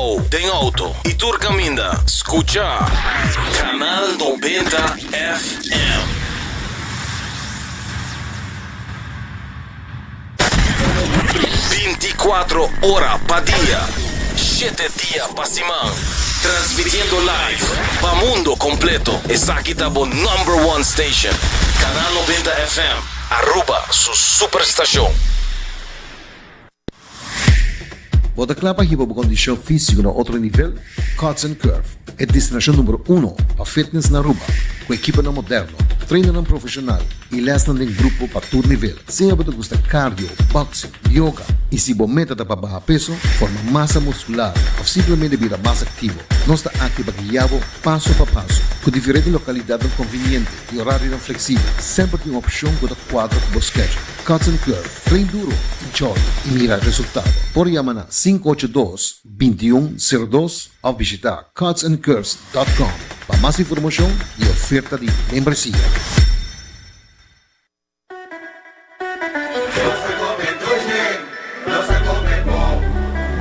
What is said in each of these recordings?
trabou, den auto y tur caminda, scucha Canal 90 FM. Binticuatro ora pa dia, shete dia pa siman, transmitiendo live pa mundo completo. Esaki ta bo number one station, Canal 90 FM, Aruba su superstacion. Bo ta kla pa hiba bo kondishon físiko na otro nivel? Cuts and Curve, e destinashon numero uno pa fitness na Aruba, ku ekiponan moderno, trainernan profeshonal i lèsnan den grupo pa tur nivel. Sea bo ta gusta cardio, boxing, yoga i si bo meta ta pa baha peso, forma masa muskular òf simplemente bira mas aktivo, nos ta aki pa guia bo paso pa paso. Ku diferente lokalidatnan konviniente i orarionan fleksibel, semper tin un opshon ku ta kuadra ku bo schedule. Cuts and Curve, train duro, enjoy i mira resultado. Por yama na 582 21 02 òf bishita cutsandcurves dot com pa mas informashon i oferta di membresia. Nos ta come dushi, nos ta come bon,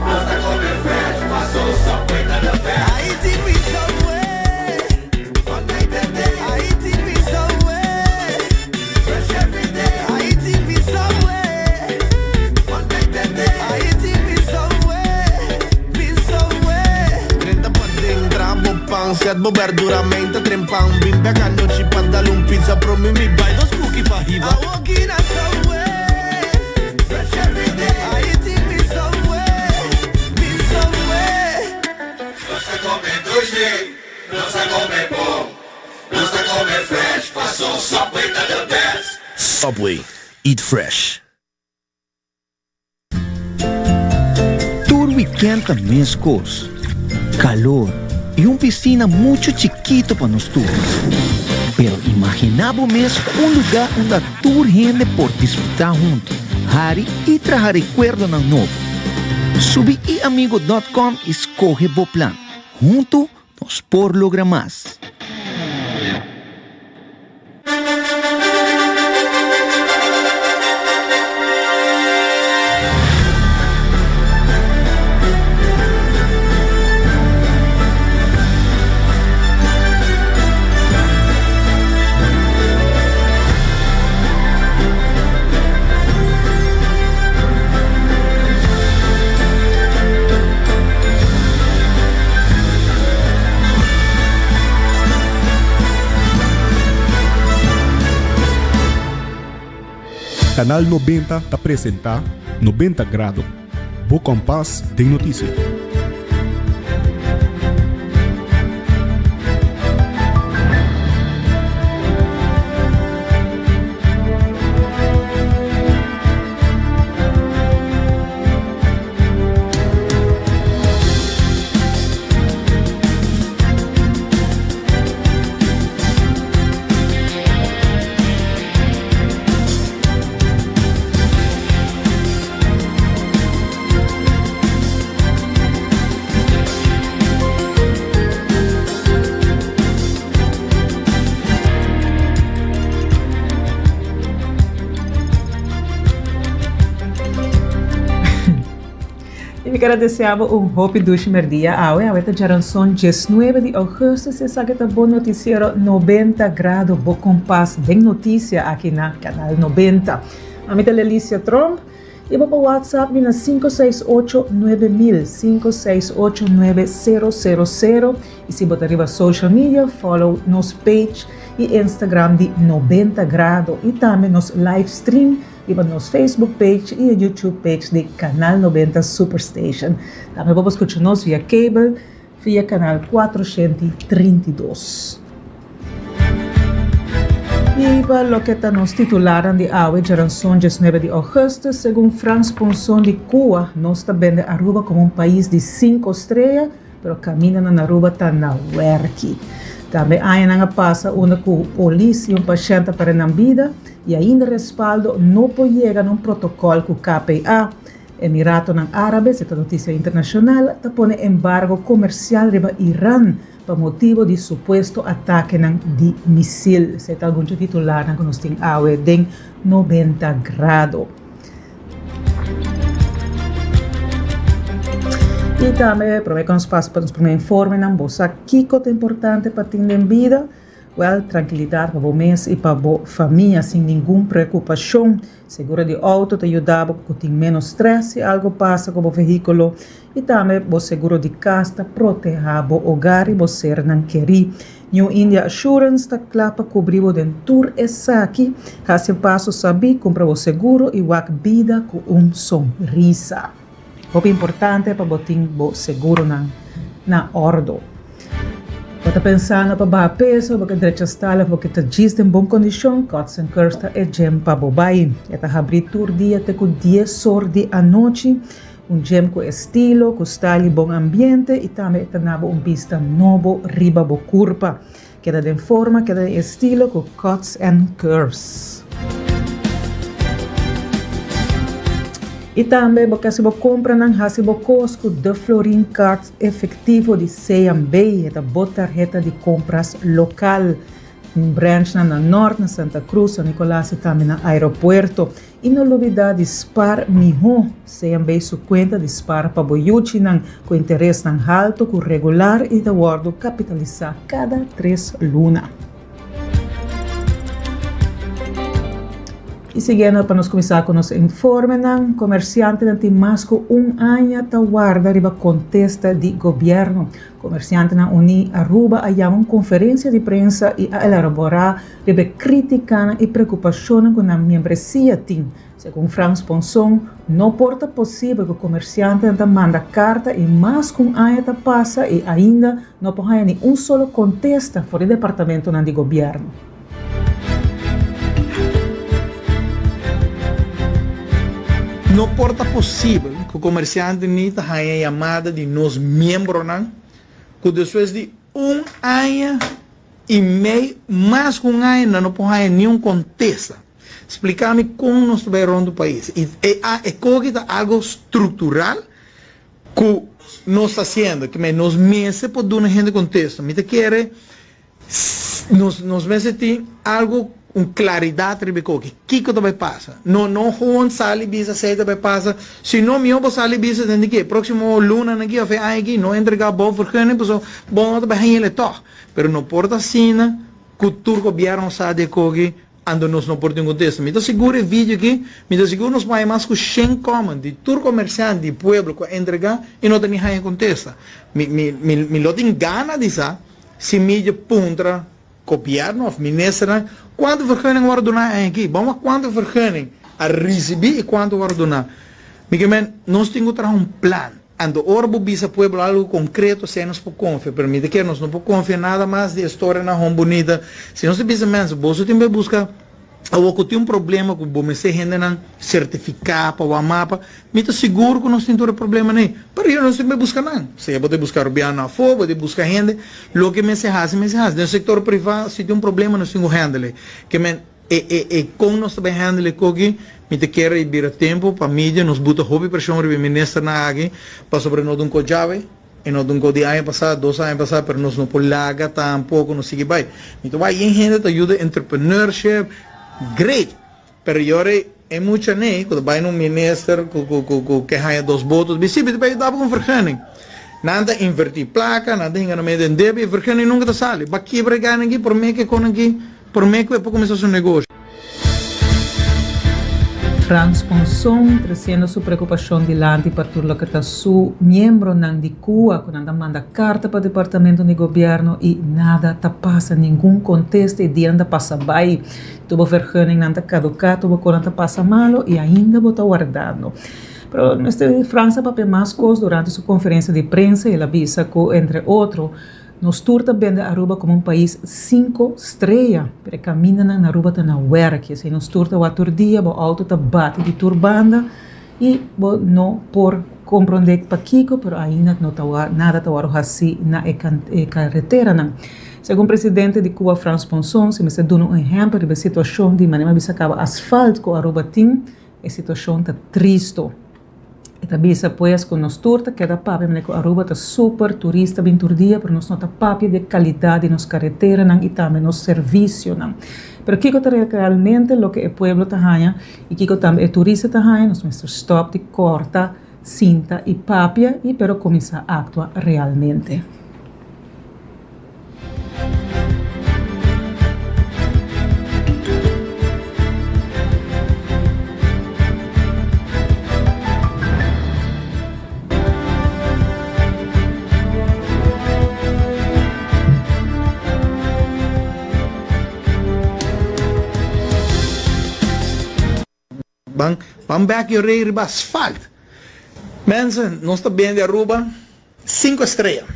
nos ta come fresh, paso Subway ta the best. Haiti mi Subway, Haiti mi Subway, Fresh every day, Haiti mi Subway, Haiti mi Subway, mi Subway. Drenta paden, traha bo pan, set bo berdura, menta tren pan, bin bek anochi pa dal un pizza, promi mi bai dos cookie pa hiba. Awoki na Subway, Fresh every day, Haiti mi Subway, mi Subway. Nos ta come dushi, nos ta come bon, nos ta come fresh, paso Subway ta the best. Subway, eat fresh. Tur weekend ta mescos, calor y un piscina mucho chikito pa nos tur. Pero imagina bo mes un lugar unda tur hende por disfruta hunto, hari y traha recuerdonan nobo. Subi iamigo dot com y scoge bo plan. Hunto nos por logra mas. Canal 90 ta presenta 90 Grado, bo kompas den notisia. Y mi quier desea bo un hopi dushi merdia awe. Awe ta djaranson 19 di augustus. Esaki ta bo noticiero 90 Grado, bo kompas den noticia aki na Canal 90. Ami ta Lelicia Tromp y bo por WhatsApp mi na 568 9000, 568 9000. Y si bo ta riba social media, follow nos page y Instagram di 90 Grado y tambe nos live stream riba nos Facebook page y e YouTube page di Canal 90 Superstation. Tambe bo por scucha nos via cable via canal 432. Y pa loke ta nos titularnan di awe djaranson 19 di augustus, segun Frans Ponson di Cuba, nos ta bende Aruba como un pais di cinco strea, Pero camindanan na Aruba ta na werki. Tambe añanan a pasa unda cu polis y un pashent a perde nan bida y ainda respaldo no por yega na un protocol cu KPA. Emiratonan Arabe, si ta noticia internacional, ta pone embargo comercial riba Iran pa motibo di supuesto atakenan di misil. Esey ta algun dje titularnan cu nos tin awe den 90 Grado. I tambe promé ku nos pasa pa nos promé informenan, bo sa kiko ta importante pa tin den bida? Wèl, trankilidat pa bo mes i pa bo famia sin ningun preokupashon. Seguro di outo ta yuda bo ku tin ménos strès si algu pasa ku bo vehíkulo i tambe bo seguro di kas ta protehá bo ogar i bo sernan kerí. New India Assurance ta kla pa kubri bo den tur esaki. Hasi e paso sabí, kumpra bo seguro i wak bida ku un sonrisa. Hopi importante pa bo tin bo seguronan na ordo. Bo ta pensando pa baha peso, bo ke drecha style of bo ke ta djis den bon kondishon? Cuts and Curves ta e gym pa bo bai. E ta habrí tur dia te ku dies or di anochi. Un gym ku estilo, ku style i bon ambiente i tambe e ta na bo un bista nobo riba bo kurpa. Keda den forma, keda den estilo ku Cuts and Curves. I tambe bo ke hasi bo kompranan, hasi bo kos ku De Florin Card efektivo di CMB. E ta bo tarheta di kompras lokal. Tin branchnan na Nort, na Santa Cruz, San Nicolas i tambe na Aeropuerto. I no lubidá di spar mihó. CMB su kuenta di spar pa bo yuchinan ku interesnan haltu ku regular i ta wòrdu kapitalisá kada tres luna. I siguiendo pa nos kuminsá ku nos informenan, komersiantenan tin mas ku un aña ta warda riba kontesta di gobièrnu. Komersiantenan Uní Aruba a yama un konferensia di prensa i a elaborá riba e krítikanan i preokupashonnan ku nan miembresia tin. Segun Frans Ponson, no por ta posibel ku komersiantenan ta manda karta i mas ku un aña ta pasa i ainda no por haña ni un solo kontesta for di departamentonan di gobièrnu. No por ta posibel ku komersiante ni ta haña yamada di nos miembronan ku despues di un aña i mei, mas ku un aña, nan no por haña niun kontesta. Splika mi kon nos ta bai rònt un pais. I e e koki ta algu struktural ku nos ta hasiendo. Ke mei nos mester por duna hende kontesta. Mi ta kere nos nos mester tin algu, un klaridat riba e koki. Kiko ta bai pasa? No no gewoon sali bisa esei ta bai pasa. Si no mihó bo sali bisa den di ke próksimo lunanan aki òf e aña aki no entregá bouwvergunning pasobra bo no ta bai hañ'el e tòg. Pero no por ta asina cu tur gobierno sa di e cogi, anto nos no por tin contesta. Mi ta sigur e video aki, mi ta sigur nos por haña mas cu shen comment di tur comerciante di pueblo cu a entrega y no ta ni haña contesta. Mi, mi, mi, mi lo tin gana di sa si mi dje puntra gobierno of ministernan cuanto vergunning a worde duna e aña aki. Bon wak cuanto vergunning a ricibi y cuanto a worde duna. Mi ke men, nos tin cu traha un plan. Anto ora bo bisa pueblo algo concreto esei nos por confia, pero mi ta kere nos no por confia nada mas di e storianan hon bunita. Si nos ta bisa mens, boso tin bay busca awor cu tin un problema cu bo mester hendenan certifica pa wak mapa, mi ta sigur cu nos tin tur e problemanan ei, pero yo nos tin bay busca nan. Sea bo ta busca Rubiano afo, bo ta busca hende, loke mester haci mester haci. Den sector priva si tin un problema nos tin cu handle. Ke men. E e e kon nos ta bay handle e koki, mi ta kere e bira tempo pa media nos buta hopi presion riba e ministernan aki pasobra e no ta un ko djawe, e no ta un ko di aña pasa, dos aña pasa, pero nos no por laga tampoco nos sigui bay. Mi ta wak yen hende ta yuda entrepreneurship, great, pero yora e mucha nei ku ta bay na un minister ku ku ku ku ke haña dos boto ta bisa si mi ta bay yuda bo ku un vergunning. Nan ta inverti plaka, nan ta hinga nan medio den debe y e vergunning nunca ta sali. Ba kibra e gana aki, prome ke kon aki. Promé ku e por kuminsá su negoshi. Frans Ponson tresiendo su preokupashon dilanti pa tur loke ta su miembronan di kua ku nan ta manda karta pa departamento di gobièrnu i nada ta pasa, ningun kontesta i dianan ta pasa bai. Tur bo vergunningnan ta kaduká, tur bo konan ta pasa malo i ainda bo ta wardando. Pero Mister Frans a papia mas kos durante su konferensia di prensa i el a bisa ku entre otro, Nos tur ta bende Aruba como un pais cinco strea, pero e camindanan na Aruba ta na werk. Esey nos tur ta wak tur dia, bo auto ta bati di tur banda y bo no por compronde pakico, pero ainda no ta nada ta worde haci na e e careteranan. Segun presidente di Cuba Frans Ponson, si mester duna un ehempel riba e situacion di manera mi a bisa caba asfalt cu Aruba tin, e situacion ta tristo. E ta bisa pues ku nos tur ta keda papia manera ku Aruba ta super turista bin tur dia pero nos no ta papia di e kalidat di nos kareteranan i tambe nos servisionan. Pero kiko ta realmente loke e pueblo ta haña i kiko tambe e turista ta haña? Nos mester stòp di kòrta. sinta y papia y pero cuminsa actua realmente. Ban ban bek yo rei riba asfalt. Mensen, nos ta bende Aruba cinco estrella.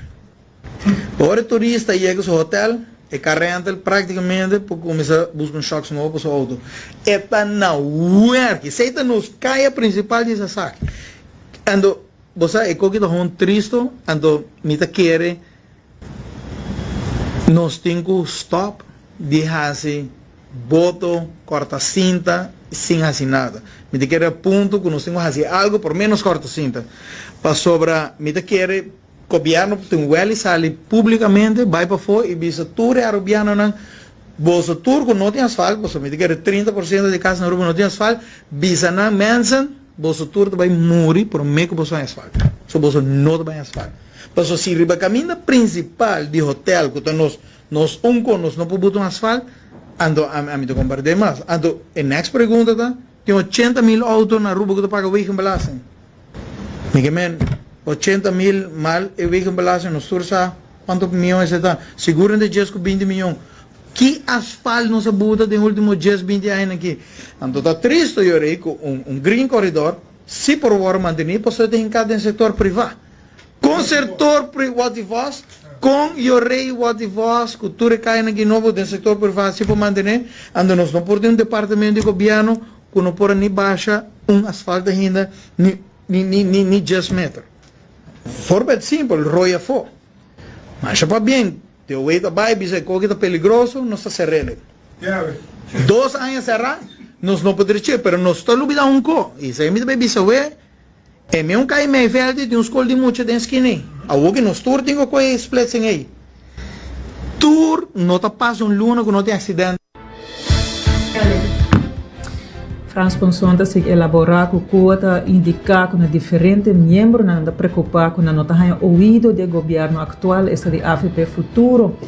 Ora e turista yega su hotel, e car rental practicamente por cuminsa busca un shocks nobo pa su auto. E ta na werk. Esey ta nos caya principal di Sasaki. Anto, bo sa e koki ta hon tristo, anto mi ta kere Nos tin ku stòp di hasi boto, kòrta sinta sin hasi nada. Mi ta kere a punto ku nos tin ku hasi algu por menos kòrta sinta. Pasobra mi ta kere gobièrnu tin wèl i sali públikamente bai pafó i bisa tur e arubianonan, boso tur ku no tin asfalt, pasobra mi ta kere 30% di kas na Aruba no tin asfalt, bisa nan mensen, boso tur ta bai muri promé ku boso haña asfalt. So boso no ta bai haña asfalt. Paso si riba caminda principal di hotel cu ta nos nos un con nos no por buta un asfalt, anto ami ta comparte mas. Anto e next pregunta ta, tin ochenta mil auto na Aruba cu ta paga wegenbelasting? Mi ke men 80,000 mal e wegenbelasting nos tur sa cuanto miyon esey ta, sigur entre dies cu binti miyon. Ki asfalt nos a buta den ultimo dies binti añanan aki? Anto ta tristo yorey cu un green corridor si por worde manteni pasobra e ta hinca den sector priva. Kon sektor pri Watty Vos, kon yo rei Watty Vos ku tur e kayanan ki nobo den sektor privá si por mantené, anto nos no por tin un departamento di gobièrnu ku no por a ni basha un asfalto ainda ni ni ni ni ni djes meter. Voorbeeld simpel, rooi afó. Masha pabien, de oe ta bai bisa e koki ta peligroso, nos ta ser'el. Dos aña será, nos no por drech'é, pero nos ta lubidá un ko, i esei mi ta bai bisa awe, E mi un kai mei vèldi di un skol di mucha den skina ei. Awor ki nos tur tin ku kohe e splitsing ei. Tur no ta pasa un luna ku no tin aksident. Frans Ponson ta sigui elaborá ku Cuba ta indiká ku na diferente miembronan ta preokupá ku nan no ta haña oido di e gobièrnu aktual, esta di avp Futuro,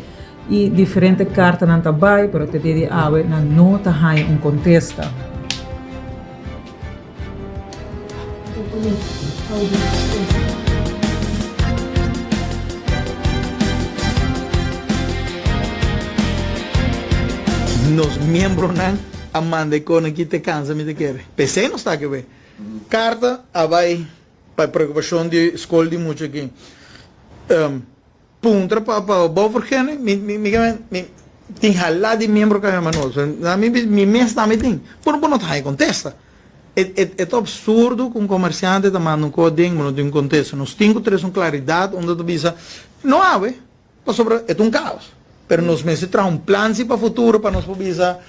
i diferente kartanan ta bai, pero te dia di awe nan no ta haña un kontesta. Nos miembronan a manda e konan ki te kansa mi ta kere. P'esei nos ta aki wei. Karta a bai pa e preokupashon di skol di mucha aki. Puntra pa pa bouwvergunning, mi mi mi mi tin hala di miembro ka yama nos. Na mi mi mes tambe tin. Bo no bo no ta haña kontesta. E e e ta absurdo ku un komersiante ta manda un kos den bo no tin un kontesta. Nos tin ku trese un klaridat unda ta bisa no awe pasobra e ta un kaos. Pero nos mester traha un plan si pa futuro pa nos por bisa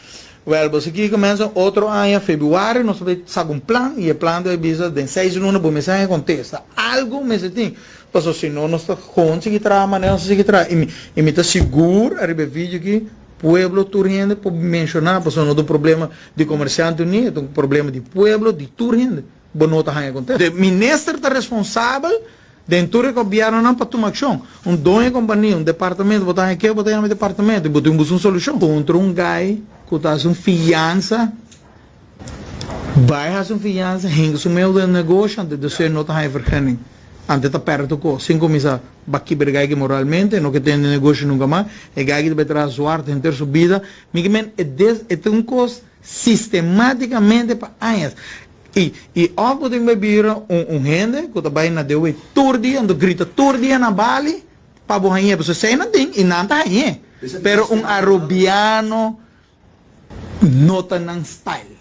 wèl bo si kiko mensen otro aña febuario nos ta bay saka un plan y e plan ta bay bisa den seis luna bo mester haña kontesta. Algo mester tin pasobra si no nos ta gewoon sigui traha manera nos ta sigui traha y mi y mi ta sigur ariba e video aki pueblo tur hende por menshoná pasobra no ta un problema di komersiante uni e ta un problema di pueblo di tur hende bo no ta haña kontesta. De minister ta responsabel Den tur e gobièrnunan pa tuma akshon. Un doño di kompania, un departamento, bo ta haña ke bo ta yama e departamento i bo tin buska un solushon. Kontra un gai ku ta hasi un fiansa, bai hasi un fiansa, hinka su meu den negoshi, anto despues e no ta haña vergunning. Anto e ta pèrdè tur kos. Sin kuminsá ba kibra e gai aki moralmente, e no ke tende negoshi nunka mas, e gai aki ta bai traha zwart henter su bida. Mi ke men e des e ta un kos sistematikamente pa añas. I i òf bo tin bai bira un un hende ku ta bai na dewe tur dia, anto grita tur dia na bali pa bo hañ'é, pasobra esei nan tin i nan ta hañ'é. Pero un arubiano no ta nan style.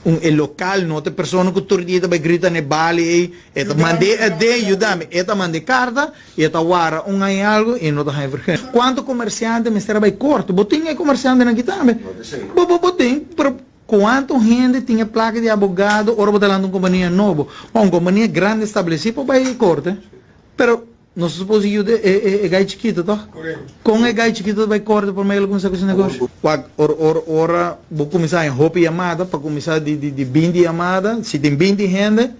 Un e lokal no ta e persona ku tur dia ta bai grita na e bali ei, e ta mand'é e den, yuda mi, e ta mand'é karta i e ta wara un aña i algu i e no ta haña vergunning. Kuantu komersiante mester a bai korte? Bo tin e komersiantenan aki tambe. Bo bo bo tin, pero. Cuanto hende tin e placa di abogado ora bo ta lanta un compania nobo? O un compania grandi estableci por bay corte, pero nos ta supos di yuda e e guy chikito toch? Con e guy chikito ta bay corte prome el cuminsa cu su negocio? Wak, ora ora ora bo cuminsa haña hopi yamada, pa cuminsa di di di binti yamada, si tin binti hende.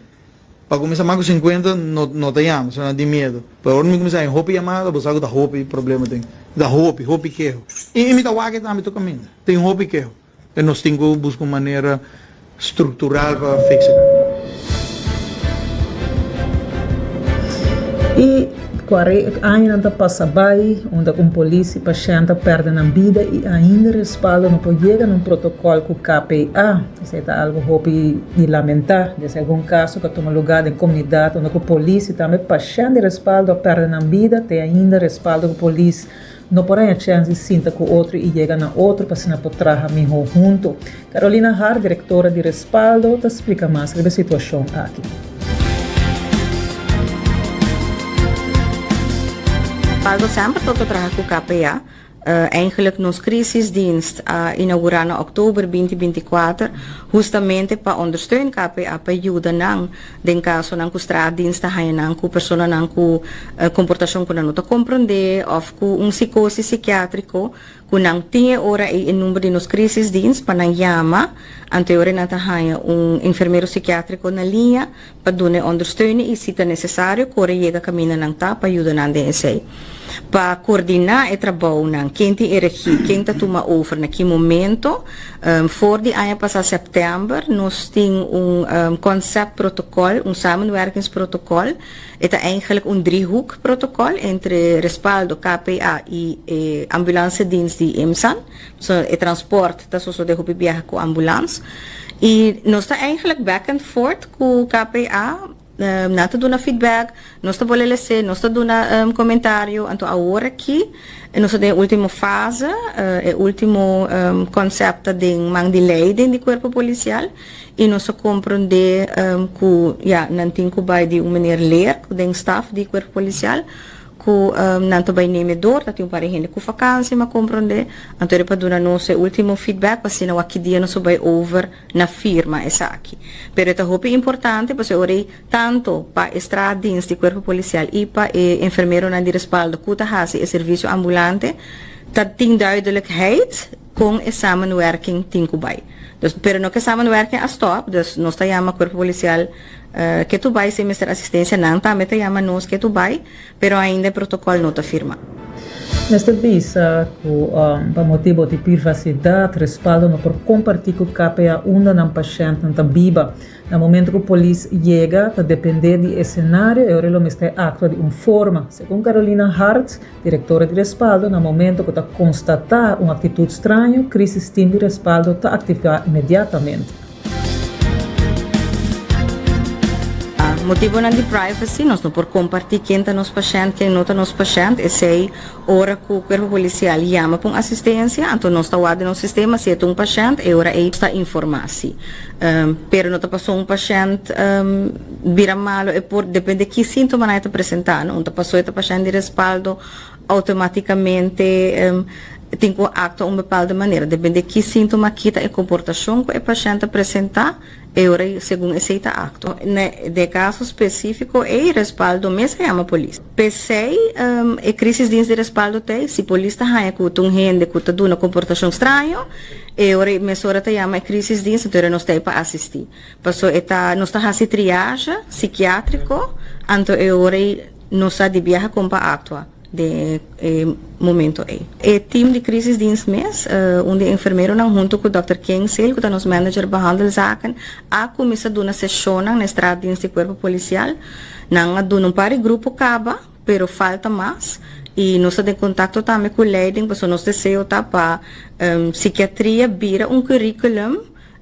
Pa kuminsá mas ku sinkuenta no no ta yama, so nan tin miedu. Pero ora mi kuminsá haña hopi yamada bo sa ku ta hopi problema tin. Ta hopi, hopi keho. I mi ta wak e tambe tur kaminda. Tin hopi keho. E nos tin ku buska un manera struktural pa fixa. I kuare añanan ta pasa bai unda ku un polis i pashènt a pèrdè nan bida i ainda respaldo no por yega na un protokòl ku KPA. Esei ta algu hopi di lamentá. Desde algun kaso ku a tuma lugá den komunidat unda ku polis i tambe pashènt di respaldo a pèrdè nan bida, te ainda respaldo ku polis No por haña chèns di sinta ku otro i yega na otro pa asina por traha mihó huntu. Carolina Hart, direktora di Respaldo, ta splika mas riba e situashon aki. Respaldo semper ta traha ku KPA. Eigenlijk nos crisisdienst a inaugurá na òktober 2024 hustamente pa ondersteun KPA pa yuda nan Den kasonan ku straatdienst ta haña nan ku personanan ku komportashon ku nan no ta komprondé òf ku un sikosis sikiátriko ku nan tin e ora ei e number di nos krisisdienst pa nan yama, anto e ora ei nan ta haña un enfermero sikiátriko na liña pa duna e ondersteuning i si ta nesesario kore yega kaminda nan ta pa yuda nan den esei. Pa koordiná e trabounan, ken tin e regí, ken ta tuma over na ki momento. For di aña pasá sèptèmber nos tin un konsèptprotokòl, un samenwerkingsprotokòl. E ta eigenlijk un driehoekprotokòl entre Respaldo, KPA i e ambulansedienst di IMSAN. So e transpòrt ta sosodé hopi biaha ku ambulans. I nos ta eigenlijk back and forth ku KPA. Nan ta duna feedback, nos ta bolbe lese, nos ta duna comentario, anto awor aki nos ta den e ultimo fase, e ultimo concept ta den man di leiding di cuerpo policial y nos a comprende cu ya nan tin cu bay di un meneer Leer cu den staf di cuerpo policial cu nan ta bay neme door, ta tin un par di hende cu vakantie mi a comprende, anto e pa duna nos e ultimo feedback pa asina wak ki dia nos a bay over. na firma esaki. Pero e ta hopi importante pasobra ora ei tanto pa e straatdienst di Cuerpo Policial y pa e enfermeronan di respaldo cu ta haci e servicio ambulante ta tin duidelijkheid con e samenwerking tin cu bay. Dus, pero no cu e samenwerking a stop, dus nos ta yama Cuerpo Policial ke tu bay si mester asistencia, nan tambe ta yama nos ke tu bay, pero ainda e protocol no ta firma. Mester bisa ku pa motibo di privasidat Respaldo no por kompartí ku KPA unda nan pashèntnan ta biba. Na momento ku polis yega ta dependé di e senario e ora lo mester aktua di un forma. Segun Carolina Hart, direktora di Respaldo, na momento ku ta konstatá un aktitut straño, Crisis Team di Respaldo ta aktivá inmediatamente. Motibonan di privacy, nos no por comparti ken ta nos pashent, ken no ta nos pashent. Esey ora cu Cuerpo Policial yama pa un asistencia, anto nos ta wak den nos sistema si e ta un pashent, e ora ey ta informa si. Pero no ta paso un pashent bira malo, e por depende ki sintomanan e ta presenta, no. Un ta paso e ta pashent di respaldo, automaticamente tin cu actua un bepaalde manera. Depende ki sintoma ki ta e comportacion cu e pashent ta presenta, e ora ei segun esey ta actua. Na de caso specifico ei, Respaldo mes a yama polis. P'esey e crisisdienst di Respaldo ta ei, si polis ta haña cu ta un hende cu ta duna comportacion straño, e ora ei mesora ta yama e crisisdienst, enton ora nos ta ei pa asisti. Paso e ta, nos ta haci triage psikiatrico, anto e ora ei Nos sa di biaha kon pa aktua den e momento ei. E team di crisisdienst mes, un di e enfermeronan hunto ku dòkter Kingsill ku ta nos manager behandelzaken a kuminsá duna seshonnan na e straatdienst di kuerpo polisial. Nan a duna un par di grupo kaba, pero falta mas i nos ta den kontakto tambe ku leiding pasobra nos deseo ta pa sikiatria bira un curriculum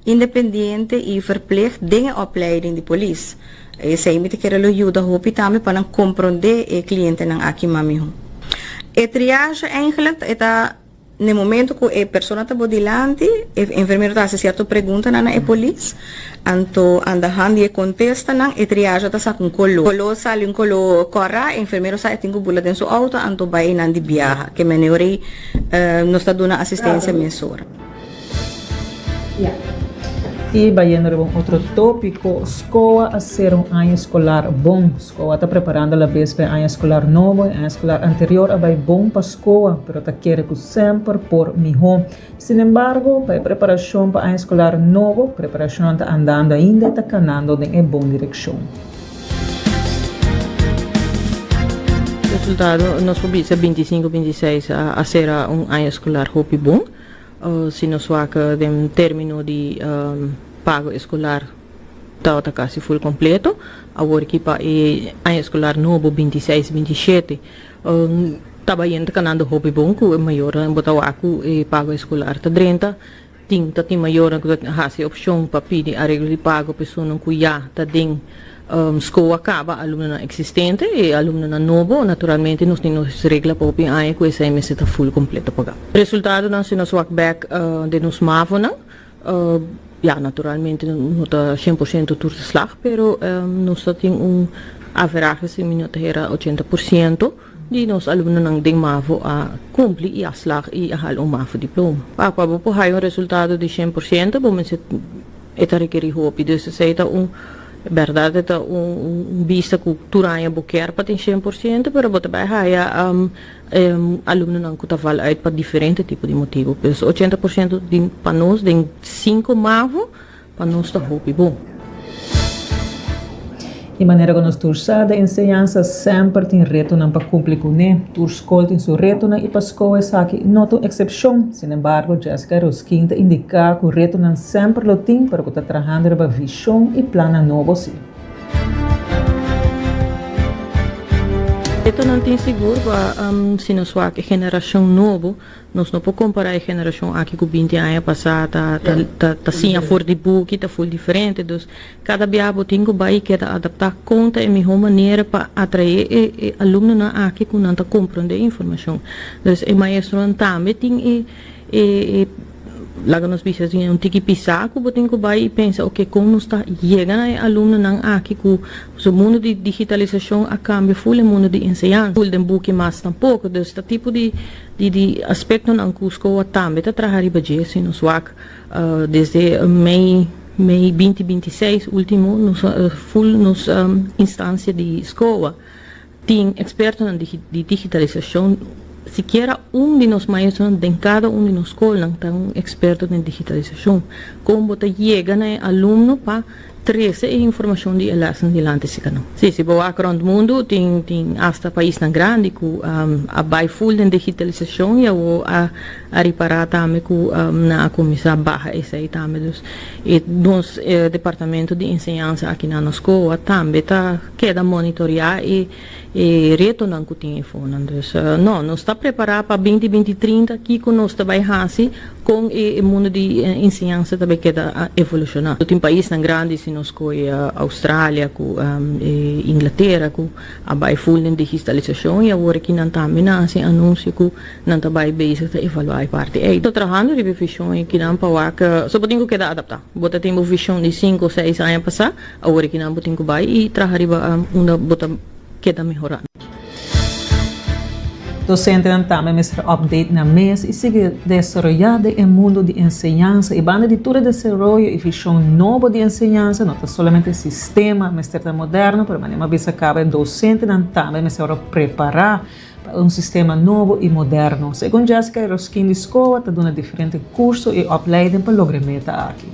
Independiente y verplicht den e opleiding di polis. Esey mi ta kere lo yuda hopi tambe pa nan compronde e clientenan aki mas miho. E triage eigenlijk e ta n'e momento cu e persona ta bo dilanti, e enfermero ta haci cierto preguntanan na e polis, anto aan de hand di e contestanan e triage ta saca un colo. Colo sali un colo cora, e enfermero sa e tin cu bula den su auto anto bay eynan di biaha. Ke manera ey nos ta duna asistencia mesora. Y bayendo riba un otro topico, SCOA a cera un aña escolar bon. SCOA ta preparando la bes pa e aña escolar nobo. E aña escolar anterior a bay bon pa SCOA, pero ta kere cu semper por miho. Sin embargo, pa e preparacion pa aña escolar nobo, preparacionnan ta andando ainda y ta canando den e bon direccion. Resultado nos por bisa 25, 26 a sera un aña escolar hopi bon. Si nos wak den termino di pago escolar tabata casi full completo. Awor ki pa e aña escolar nobo 26, 27 ta bayendo canando hopi bon cu e mayornan bo ta wak cu e pago escolar ta drenta. Tin ta tin mayornan ku ta hasi opshon pa pidi areglo di pago pa esunnan ku ya ta den skol a kaba, alumnonan eksistente i alumnonan nobo. Naturalmente nos tin nos regla pa hopi aña ku esei mester ta ful kompleto pagá. Resultadonan si nos wak bèk den nos mavonan, ya naturalmente no ta 100% tur ta slag, pero nos ta tin un averahe si mi no ta hera 80%. Di nos alumnonan den mavo a cumpli y a slag y a hal un mavo diploma. Pa cua bo por haya un resultado di 100% bo mester e ta rekeri hopi. Dus esey ta un berdad e ta un bista cu tur aña bo kier pa tin 100% pero bo ta bay haya alumnonan cu ta val uit pa diferente tipo di motibo. Pues 80% di pa nos den cinco mavo Pa nos ta hopi bon. E manera ku nos tur sa den enseñansa semper tin retonan pa kumpli kuné. Tur skol tin su retonan i pa skol esaki no ta un eksepshon. Sinembargo, Jessica Roskin ta indiká ku retonan semper lo tin pero ku ta trahando riba vishon i plannan nobo si. Retonan tin sigur pa si nos wak e generashon nobo. Nos no por kompará e generashon aki ku 20 aña pasá ta ta ta siña for di buki, ta ful diferente. Dus kada bia bo tin ku bai i keda adaptá kon ta e mihó manera pa atraé e e alumnonan aki ku nan ta komprondé e informashon. Dus e maestronan tambe tin e e e laga nos bisa tin un tiki pisá ku bo tin ku bai i pensa oke kon nos ta yega na e alumnonan aki ku su mundu di digitalisashon a kambia ful e mundu di enseñansa. Ful den buki mas tampoko. Dus ta tipo di. Di di aspectonan cu SCOA tambe ta traha riba dje, si nos wak desde mei mei 2026 ultimo nos full nos instancia di SCOA tin expertonan di di digitalisacion, sikiera un di nos maestronan den cada un di nos scolnan ta un experto den digitalisacion, con bo ta yega na e alumno pa Trese e informashon di e lèsnan dilanti si kano. Sí, si bo wak rònt mundu tin tin asta paisnan grandi ku a bai ful den digitalisashon i awor a a ripará tambe ku nan a kuminsá baha esei tambe. Dus e nos departamento di enseñansa aki na nos SCOA tambe ta keda monitoriá e e retonan ku tin efonan. Dus no, nos ta prepará pa binti binti 30 kiko nos ta bai hasi Kon e mundu di enseñansa ta bai keda evolushoná? Tin paisnan grandi, si nos kohe Australia ku Inglatera ku a bai ful den digitalisashon i awor aki nan tambe nan hasi anunsio ku nan ta bai bezig ta evaluá e parti ei. Ta trahando riba e vishon ei kinan pa wak so bo tin ku keda adaptá. Bo ta tin bo vishon di sinku o seis aña pasá, awor aki nan bo tin ku bai i traha riba unda bo ta keda mehorá. Dosentenan tambe mester update nan mes i sigui desaroyá den e mundu di enseñansa. I banda di tur e desaroyo i vishon nobo di enseñansa, no ta solamente e sistema mester ta moderno, pero manera mi a bisa kaba e dosentenan tambe mester ora prepará pa un sistema nobo i moderno. Segun Jessica Eroskin di SCOA ta duna diferente kurso i opleiding pa logra e meta aki.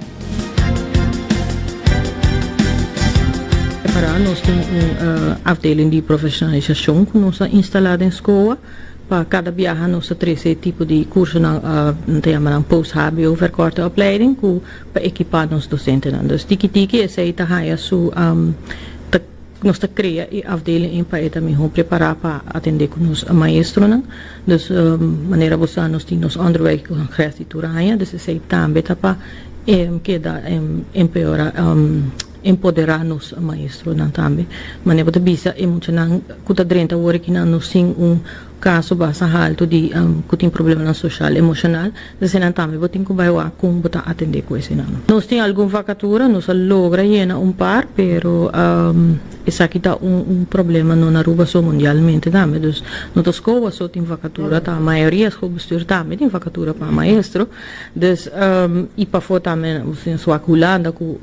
Prepará nos tin un afdeling di profesionalisashon ku nos a instalá den SCOA. Pa kada biaha nos ta trese e tipo di kursonan, nan ta yama nan post-hbo verkorte opleiding, ku pa ekipá nos dosentenan. Dus tiki tiki esei ta haya su, ta nos ta krea e afdeling ei pa e ta mihó prepará pa atendé ku nos maestronan. Dus manera bo sa nos tin nos onderwijscongres di tur aña, dus esei tambe ta pa keda empeora empoderá nos maestronan tambe. Manera bo ta bisa e muchanan ku ta drenta awor aki nan nos tin un kaso basta haltu di ku tin problemanan soshal emoshonal, eseinan tambe bo tin ku bai wak kon bo ta atendé ku eseinan. Nos tin algun vakatura, nos a logra yena un par, pero esaki ta un un problema no na Aruba so, mundialmente tambe. Dus no ta SCOA so tin vakatura, ta mayoria schoolbestuur tambe tin vakatura pa maestro. Dus i pafó tambe nos tin swak Hulanda ku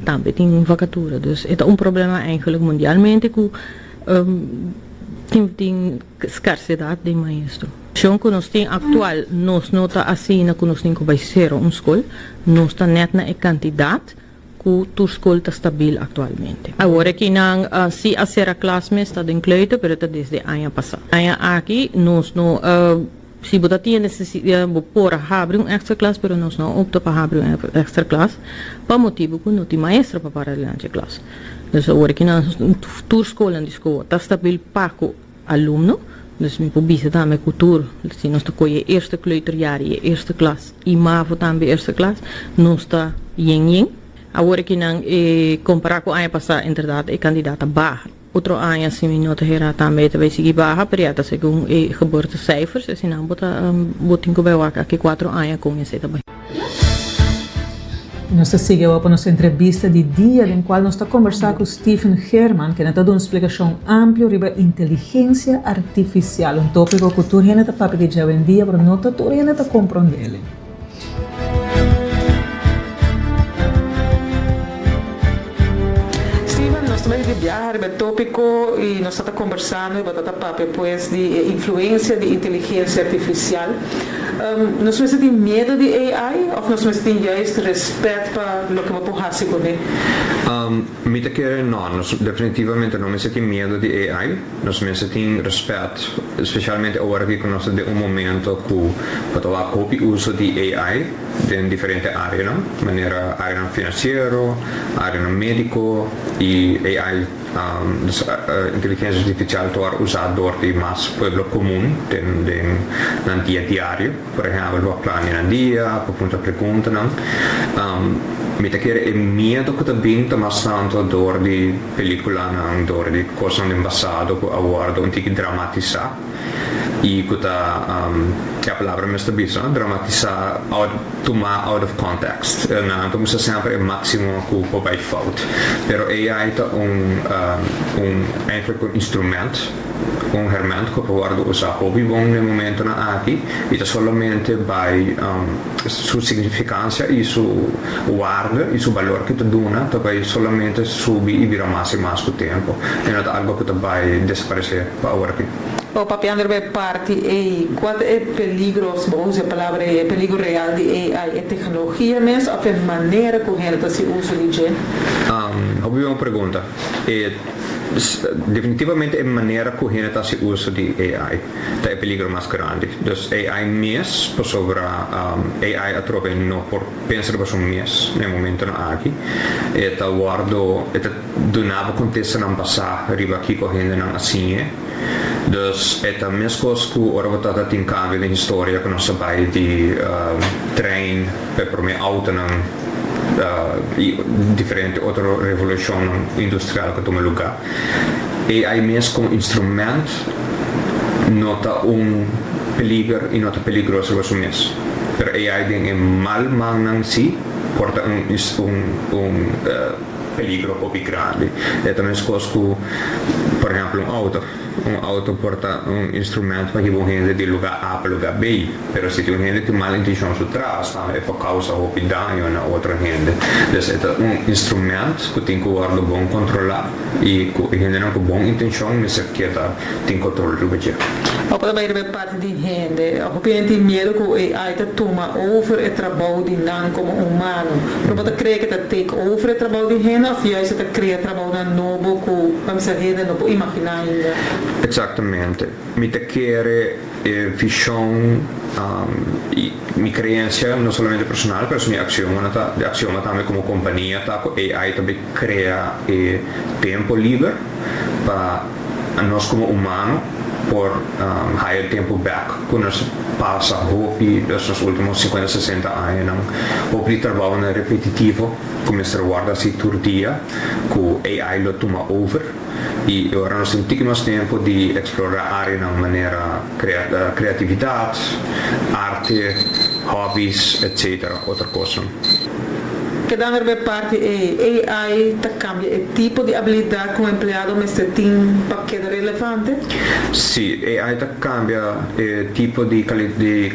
tambe tin vakatura. Dus e ta un problema eigenlijk mundialmente ku tin tin skarsedat den maestro. Shon ku nos tin aktual nos no ta asina ku nos tin ku bai sera un skol, nos ta nèt na e kantidat. ku tur skol ta stabil aktualmente. Awor aki nan si a sera klas mes ta den kleuter pero ta desde aña pasá. Aña aki nos no si bo ta tin e nesesidat bo por a habri un èkstra klas pero nos no a opta pa habri un èkstra klas pa motibu ku no tin maestra pa para dilanti e klas. Dus awor aki nan tur skolnan di skoa ta stabil pa ku alumno, dus mi por bisa tambe ku tur si nos ta kohe e eerste kleuterjaar i e eerste klas i mavo tambe eerste klas nos ta yen yen. Awor aki nan e kompará ku aña pasá inderdat e kantidat a baha. Otro aña si mi no ta hera tambe e ta bai sigui baha pero ya ta segun e geboortecijfers asina bo ta bo tin ku bai wak aki kuatro aña kon esei ta bai. Nos ta sigui awor pa nos entrevista di dia den cual nos ta conversa cu Stephen Geerman kende ta duna un splicacion amplio riba inteligencia artificial, un topico cu tur hende ta papia di dje awendia pero no ta tur hende ta comprendele. Stephen, nos ta bai di biaha riba e topico y nos ta ta conversando y bo ta ta papia pues di e influencia di inteligencia artificial. Nos mester tin miedu di AI of nos mester tin juist respet pa loke bo por hasi kuné? Mi ta kere no, nos definitivamente no mester tin miedu di AI. Nos mester tin respet, specialmente awor aki ku nos ta den un momento ku bo ta wak hopi uso di AI den diferente areanan, manera areanan financiero, areanan medico y AI. Dus inteligencia artificial ta wòrdu usá dor di mas pueblo komun den den nan dia diario. Por ehèmpel pa plania nan dia, pa puntra preguntanan. Mi ta kere e miedu ku ta bin ta mas tantu dor di pelikulanan, dor di kosnan den pasado ku a wòrdu un tiki dramatisá i ku ta, e palabra mes ta bisa, no, dramatisá out. Tuma out of context. Nan ta mustra semper e maximo cu por bay fout. Pero AI ta un un eigenlijk un instrument, un herment cu por wordo usa hopi bon den momentonan aki y ta solamente bay su significancia y su waarde y su balor cu ta duna ta bay solamente subi y bira mas y mas cu tempo. E no ta algo cu ta bay desaparece pa awor aki. O papiando riba e parti ei, kua ta e peligro, si bo usa e palabra ei, e peligro real di AI, e teknologia mes òf e manera ku hende ta hasi uso di dje? Hopi bon pregunta. E definitivamente e manera ku hende ta hasi uso di AI ta e peligro mas grandi. Dus AI mes, pasobra AI atrobe no por pensa riba su mes na e momentonan aki. E ta wòrdu, e ta duna bo kontestanan basá riba kiko hendenan a siñ'e. Dus e ta meskos ku ora bo ta tin kambio den historia ku nos a bai di trein pa e promé outonan i diferente otro revolushonnan industrial ku a tuma lugá. AI mes komo instrument no ta un peliger i no ta peligroso riba su mes. Pero AI den e mal mannan si por ta un un Peligro hopi grandi. E ta meskos ku, por ehèmpel, un outo. Un outo por ta un instrument pa hiba un hende di lugá A pa lugá B, pero si tin un hende tin mal intenshon su tras, tambe e por kousa hopi daño na otro hende. Dus e ta un instrument ku tin ku wòrdu bon kontrolá i ku e hendenan ku bon intenshon mester keda tin kontrol riba dje. Bo por ta bai riba e parti di hende. Hopi hende tin miedu ku AI ta tuma over e trabou di nan komo humano. Pero bo ta krea ku e ta take over e trabou di hende òf juist e ta krea trabounan nobo ku pa mester hende no por imaginá ainda? Eksaktamente. Mi ta kere e vishon i mi kreensia, no solamente personal, pero mi aksioma ta, aksioma tambe komo kompania ta ku AI ta bai krea e tempu liber pa Nos komo humano por haya tempu bek ku nos pasa hopi nos ultimo sinkuenta sesenta añanan hopi di trabounan repetitivo ku mester wòrdu hasi tur dia ku AI lo tuma over i e ora nos tin tiki mas tempu di eksplorá áreanan manera kreatividat, arte, hòbis etsetera otro kosnan. Kedando riba e parti ei, AI ta kambia e tipo di abilidat ku un empleado mester tin pa keda relevante? Sí, AI ta kambia e tipo di di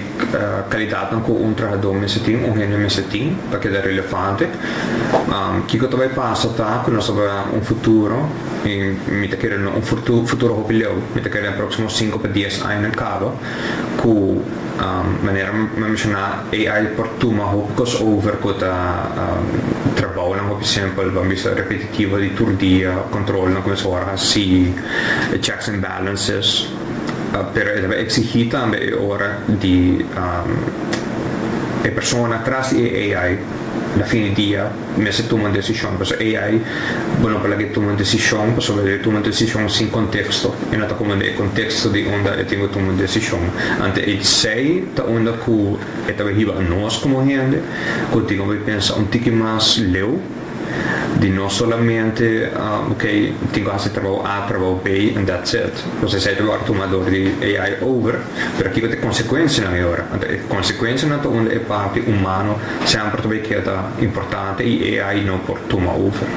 kalidatnan ku un trahadó mester tin, un hende mester tin pa keda relevante. Kiko ta bai pasa ta ku nos ta bai un futuro, i mi ta kere no un futuro hopi leu, mi ta kere den próksimo sinku pa dies añanan kaba ku Manera mi a menshoná, AI por tuma hopi kos over ku ta trabounan hopi. hopi simpel, ban bisa repetitivo di tur dia, controlnan cu mester worde haci, e checks and balances, pero e ta bay exigi tambe e ora di e persona tras di e AI na fin di dia mester tuma un decision, pasobra AI bo no por laga e tuma un decision pasobra e tuma un decision sin contexto, e no ta comprende e contexto di unda e tin cu tuma un decision, anto esey ta unda cu e ta bay hiba nos como hende cu tin cu bay pensa un tiki mas leu di no solamente ok tin cu haci trabou A, trabou B and that's it. Nos esey ta worde tuma door di AI over, pero kico ta e consecuencianan e ora? Anto e consecuencianan ta unda e parti humano semper ta bay keda importante y AI no por tuma over.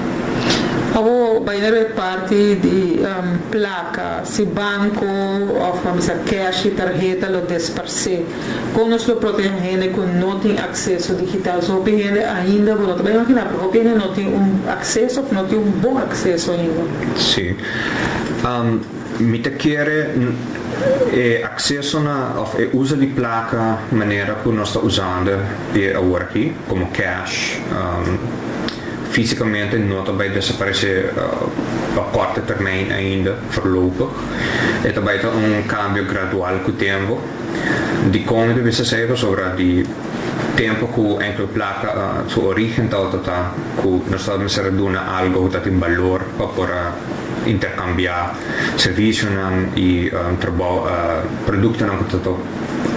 Awor bay na e parti di placa, si banco of ban bisa cash y tarheta lo desparce. Kon nos lo protehá hende ku no tin akseso digital? So hopi hende ainda, bo no ta bai imaginá, pero hopi hende no tin un akseso òf no tin un bon akseso ainda. Sí. Mi ta kere e akseso na òf e uso di plaka manera ku nos ta usando e awor aki, komo cash, físikamente no ta bai desaparesé pa kòrte termijn ainda, voorlopig. E ta bai ta un kambio gradual ku tempu. Dikon mi ta bisa esei? Pasobra di tempu ku enkel plaka su origen tabata ta ku nos tabata mester a duna algu ku ta tin balor pa por a interkambiá servisionan i trabou produktonan ku ta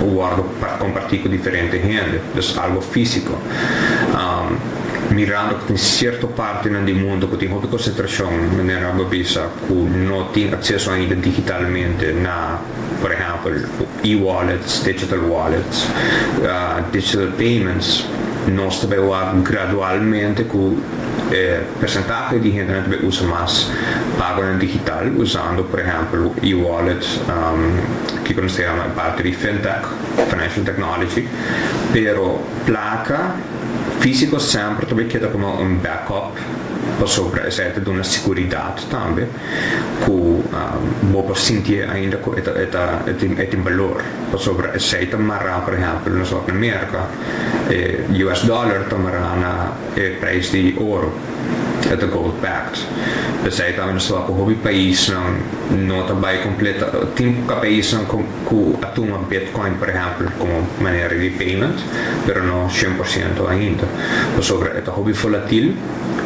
wòrdu kompartí ku diferente hende, dus algu físiko. Mirando ku tin sierto partinan di mundu ku tin hopi konsentrashon, manera bo bisa, ku no tin akseso ainda digitalmente na. Por ehèmpel, e-wallets, digital wallets, digital payments, nos ta bai wak gradualmente ku e persentahe di hendenan ta bai usa mas pagonan digital usando por ehèmpel e-wallet, kiko nos ta yama e parti di fintech, financial technology, pero plaka físiko semper ta bai keda komo un backup pasobra esei ta duna siguridat tambe. Ku bo por sintié ainda ku e ta e ta e tin e tin balor pasobra esei ta mará por ehèmpel nos wak na Merka e US dollar ta mará na e preis di oro e ta gold backed p'esei tambe nos ta wak ku hopi paisnan no ta bai kompleta tin ka paisnan ku ku a tuma bitcoin por ehèmpel komo manera di payment pero no 100% ainda pasobra e ta hopi volatil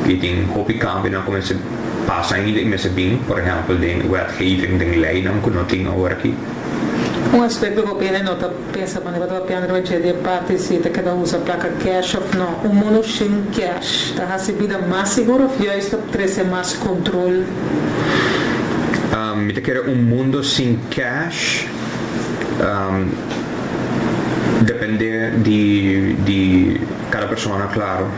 i tin hopi kambionan ku mester Pasa ainda i mester bin, por ehèmpel den wetgeving, den leinan ku no tin awor aki. Un aspekto ku hopi hende no ta pensa manera bo ta papiando riba dje di e parti si ta keda usa plaka cash òf no. Un mundu sin cash ta hasi bida mas sigur òf juist ta trese mas kontrol? Mi ta kere un mundu sin cash depende di di kada persona klaro.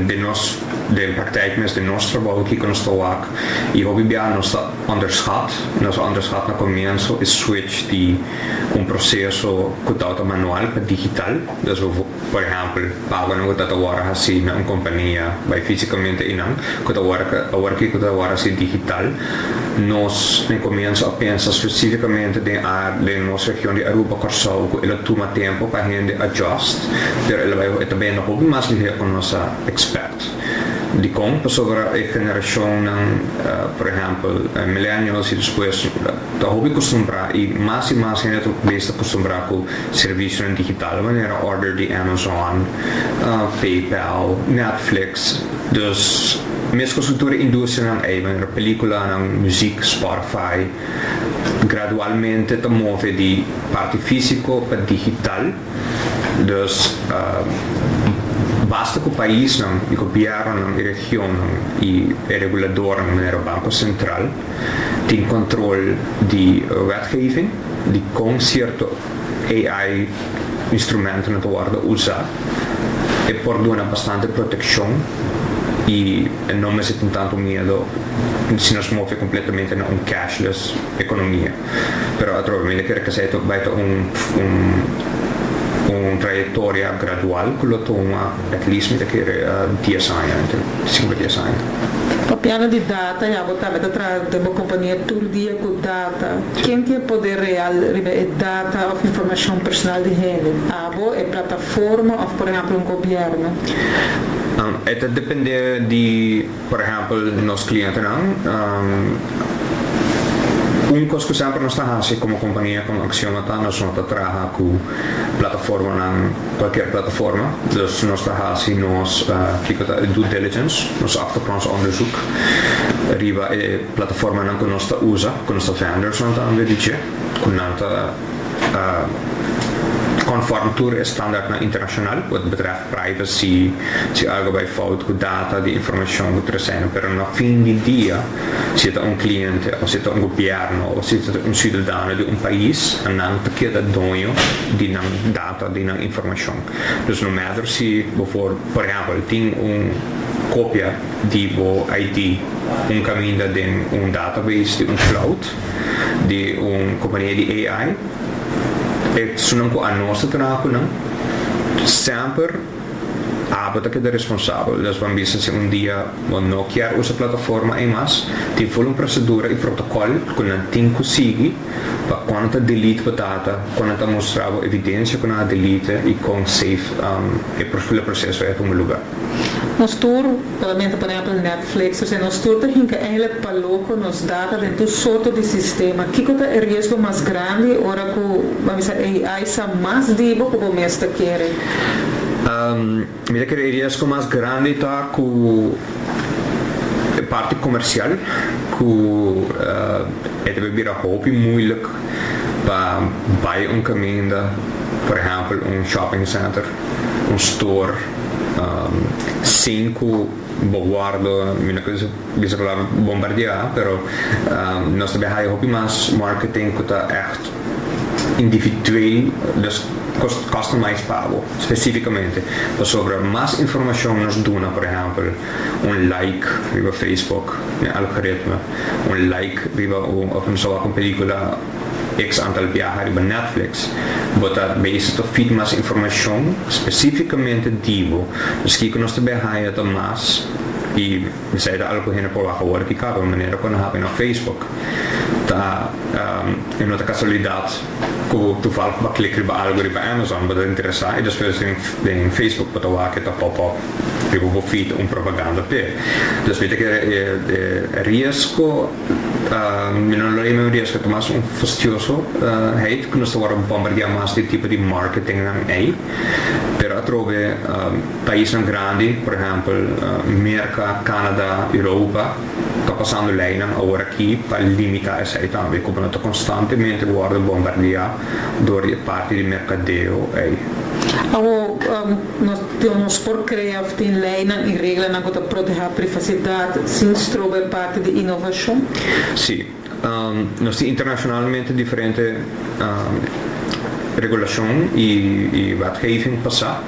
Den nos. Den praktijk mes den nos trabou kiko nos ta wak i hopi bia nos ta onderschat, nos a onderschat na komienso e switch di un proseso ku tabata manual pa digital, dus por ehèmpel pagonan ku tabata wòrdu hasi na un kompania bai físikamente einan ku ta wòrdu awor kiko ta wòrdu hasi digital, nos den komienso a pensa spesífikamente den den nos region di Aruba, Kòrsou ku el a tuma tempu pa hende adjust pero el a bai e ta bendo hopi mas lihé ku nos a expect. Dikon? Pasobra e generacionnan, por ehempel, millennials y despues, ta hopi costumbrá y mas y mas hende ta bes ta costumbrá cu servicionan digital manera order di Amazon, PayPal, Netflix. Dus, mescos cu tur e industrianan ey, manera peliculanan, muziek, Spotify, gradualmente ta move di parti fisico pa digital. Dus basta ku paisnan i gobièrnunan i regionnan i e reguladornan manera Banko Sentral tin kontrol di wetgeving di kon sierto AI instrumentonan ta wòrdu usá e por duna bastante protekshon i e no mester tin tantu miedu si nos move kompletamente na un cashless ekonomia. Pero atrobe mi ta kere kesei ta bai ta un un trayektoria gradual ku lo tuma at least mi ta kere dies aña, entre sinku pa dies aña. Papiando di data, ya bo tambe ta traha den bo kompania tur dia ku data. Ken tin e poder real riba e data òf informashon personal di hende? Abo, e plataforma òf por ehèmpel un gobièrnu? E ta depende di, por ehempel, nos clientenan. Un cos cu semper nos ta haci como compania, como Axioma ta, nos no ta traha cu plataformanan, cualkier plataforma. Dus nos ta haci nos, kico ta e due diligence, nos achtergrondsonderzoek riba e plataformanan cu nos ta usa, cu nos ta vendorsnan tambe di dje, cu nan ta conform tur e standaardnan internacional wat betreft privacy, si algo bay fout cu data di informacion cu tur esei, pero na fin di dia si ta un cliente of si ta un gobierno of si ta un ciudadano di un pais, nan ta keda doño di nan data, di nan informacion. Dus no matter si bo por, por ehempel, tin un copia di bo ID un caminda den un database di un cloud di un compania di AI, esunnan cu anos ta traha cu nan, semper abo ta keda responsabel. Dus ban bisa si un dia bo no kier usa plataforma ei mas, tin full un procedura y protocol cu nan tin cu sigui pa cuando ta delete bo data, cuando ta mustra bo evidencia cu nan a delete y con safe e proceso ei ta tuma lugar. Nos tur, solamente por ehempel Netflix, o sea, nos tur ta hinca eigenlijk pa loco nos data den tur sorto di sistema. Kico ta e riesgo mas grandi ora cu, ban bisa, AI sa mas di bo cu bo mes ta kere? Mi ta kere e riesgo mas grandi ta cu e parti comercial, cu e ta bay bira hopi moeilijk pa bay un caminda, por ehempel un shopping center, un store, sin cu bo wordo, mi no kier bisa palabra bombardea, pero nos ta bay haya hopi mas marketing cu ta echt individueel, dus customized pa bo specificamente, pasobra mas informacion nos duna, por ehempel un like riba Facebook, e algoritme, un like riba un, of nos ta wak un pelicula x aantal biaha riba Netflix, bo ta bezig ta feed mas informacion specificamente di bo. Dus kico nos ta bay haya ta mas, y esey ta algo cu hende por wak awor aki caba, manera cu nan habi na Facebook, ta e no ta casualidad cu toevallig bo a click riba algo riba Amazon, bo ta interesa y despues den Facebook bo ta wak e ta pop up riba bo feed un propaganda p'e. Dus mi ta kere e riesgo, mi no lo yama un riesgo, ta mas un fastioso heid cu nos ta worde bombardea mas di tipo di marketingnan ey, pero atrobe paisnan grandi, por ehempel Merca, Canada, Europa, ta pasando leynan aworaki pa limita esey tambe, cu bo no ta constantemente worde bombardea door di e parti di mercadeo ey. Awo nos nos por crea of tin leynan y reglanan cu ta proteha privacidad sin stroba e parti di innovacion? Si. Nos tin internacionalmente diferente regulacion y wetgeving pasa.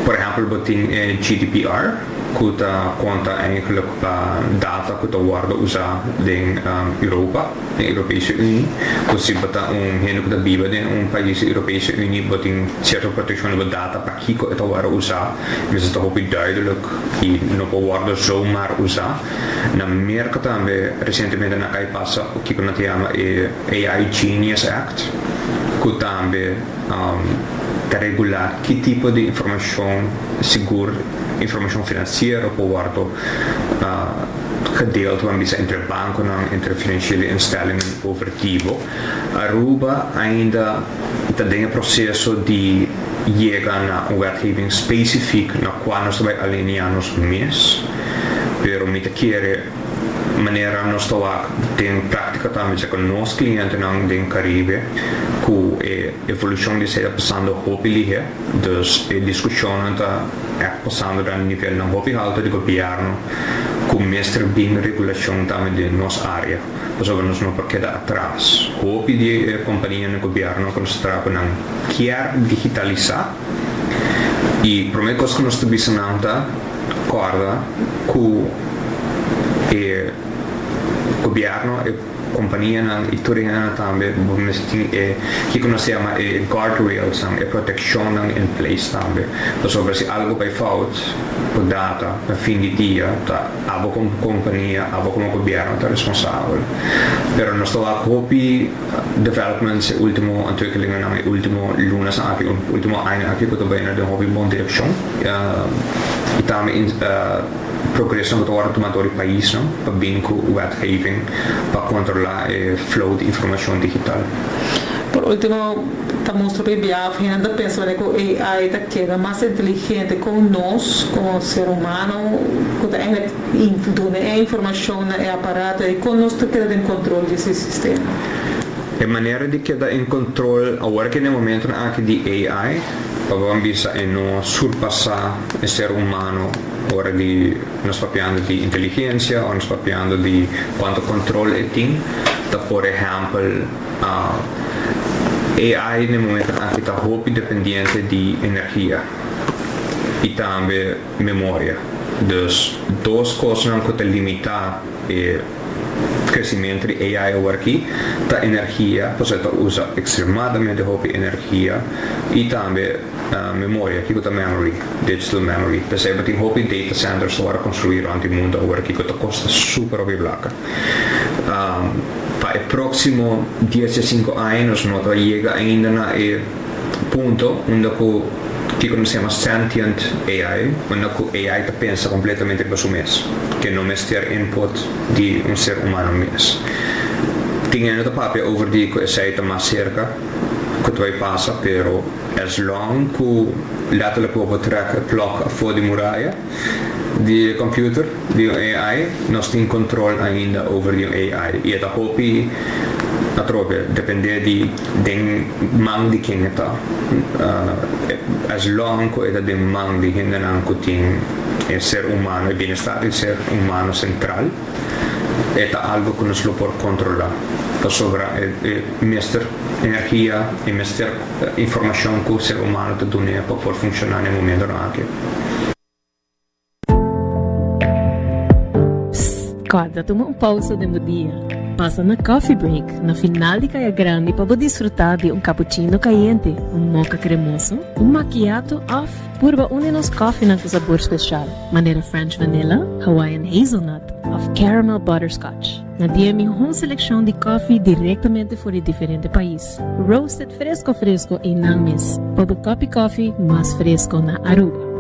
Por ehempel bo tin e GDPR cu ta conta eigenlijk pa data cu ta wordo usa den Europa, den Europese Unie. Cu si bo ta un hende cu ta biba den un pais di Europese Unie bo tin cierto proteccion riba data pakico e ta wordo usa. Mester ta hopi duidelijk y no por wordo zomaar usa. Na Merca tambe recientemente nan a cay pasa kico nan ta yama e AI Genius Act cu tambe ta regula ki tipo di informacion sigur, informacion financiero por wordo gedeeld, ban bisa entre banconan, entre financiële instellingen over tipo. Aruba ainda ta den e proceso di yega na un wetgeving specifiek na cua nos ta bay alinea nos mes, pero mi ta kere manera nos ta wak den practica tambe dje cu nos clientenan den Caribe cu e evolucion di esey ta pasando hopi lihe, dus e discusionnan ta echt pasando na nivelnan hopi halto di gobierno cu mester bin regulacion tambe den nos area. Pasobra nos no por keda atras. Hopi di e kompanianan di gobièrnu ku nos ta traha ku nan kier digitalisá i promé kos ku nos ta bisa nan ta kòrda ku e gobièrnu, e. kompanianan i tur hendenan tambe bo mester tin e kiko nos ta yama e guardrailsnan, e protekshonnan in place tambe. Pasobra si algu bai fout ku data na fin di dia ta abo komo kompania, abo komo gobièrnu ta responsabel. Pero nos ta wak hopi developments e ultimo ontwikkelingennan e ultimo lunasnan aki, ultimo añanan aki ku ta bai na den hopi bon direkshon i tambe progresonan ku ta wòrdu tuma dor di paisnan pa bin ku wetgeving pa kontrolá e flow di informashon digital. Por ultimo, ta mustra pa e biaha hende ta pensa manera ku AI ta keda mas inteligente ku nos komo ser humano ku ta eigenlijk duna e informashon na e aparato ei, kon nos ta keda den kontrol di ese sistema? E manera di keda en kontrol awor aki na e momentonan aki di AI pa bo bisa e no surpasá e ser humano ora di nos papiando di inteligensia ora nos papiando di kuantu kontrol e tin ta por ehèmpel AI na e momentonan aki ta hopi dependiente di energia i tambe memoria. Dus dos kosnan ku ta limitá e kresimentu di AI aworaki ta energia, pasobra e ta usa ekstremadamente hopi energia i tambe memoria, kiko ta memory, digital memory. P'esei bo tin hopi data centers ta wòrdu konstruí rònt di mundu aworaki ku ta kosta super hopi plaka. Pa e próksimo dies di sinku aña nos no ta yega ainda na e punto unda ku kiko nos yama sentient AI, unda ku AI ta pensa kompletamente riba su mes, ke no mester input di un ser humano mes. Tin hende ta papia over di ku esei ta mas serka ku ta bai pasa, pero as long ku letterlijk bo por trek e plòk afó di muraya di e computer di un AI, nos tin control ainda over di un AI y e ta hopi atrobe depende di den man di ken e ta. As long cu e ta den man di hendenan cu tin e ser humano, e bienestar di ser humano central, e ta algo cu nos lo por controla pasobra e mester energia, e mester informacion cu ser humano ta dun'e pa por funciona na e momentonan aki. Psst, kòrda tuma un pousa den bo dia. Pasa na Coffee Break na final di Kaya Grandi pa bo disfrutá di un cappuccino kayente, un mocha kremoso, un macchiato òf purba un di nos kòfinan ku sabor spesial, manera French Vanilla, Hawaiian Hazelnut òf Caramel Butterscotch. Na dia mihó selekshon di kòfi direktamente for di diferente pais. Roasted fresco fresco einan mes pa bo kopi kofi mas fresco na Aruba.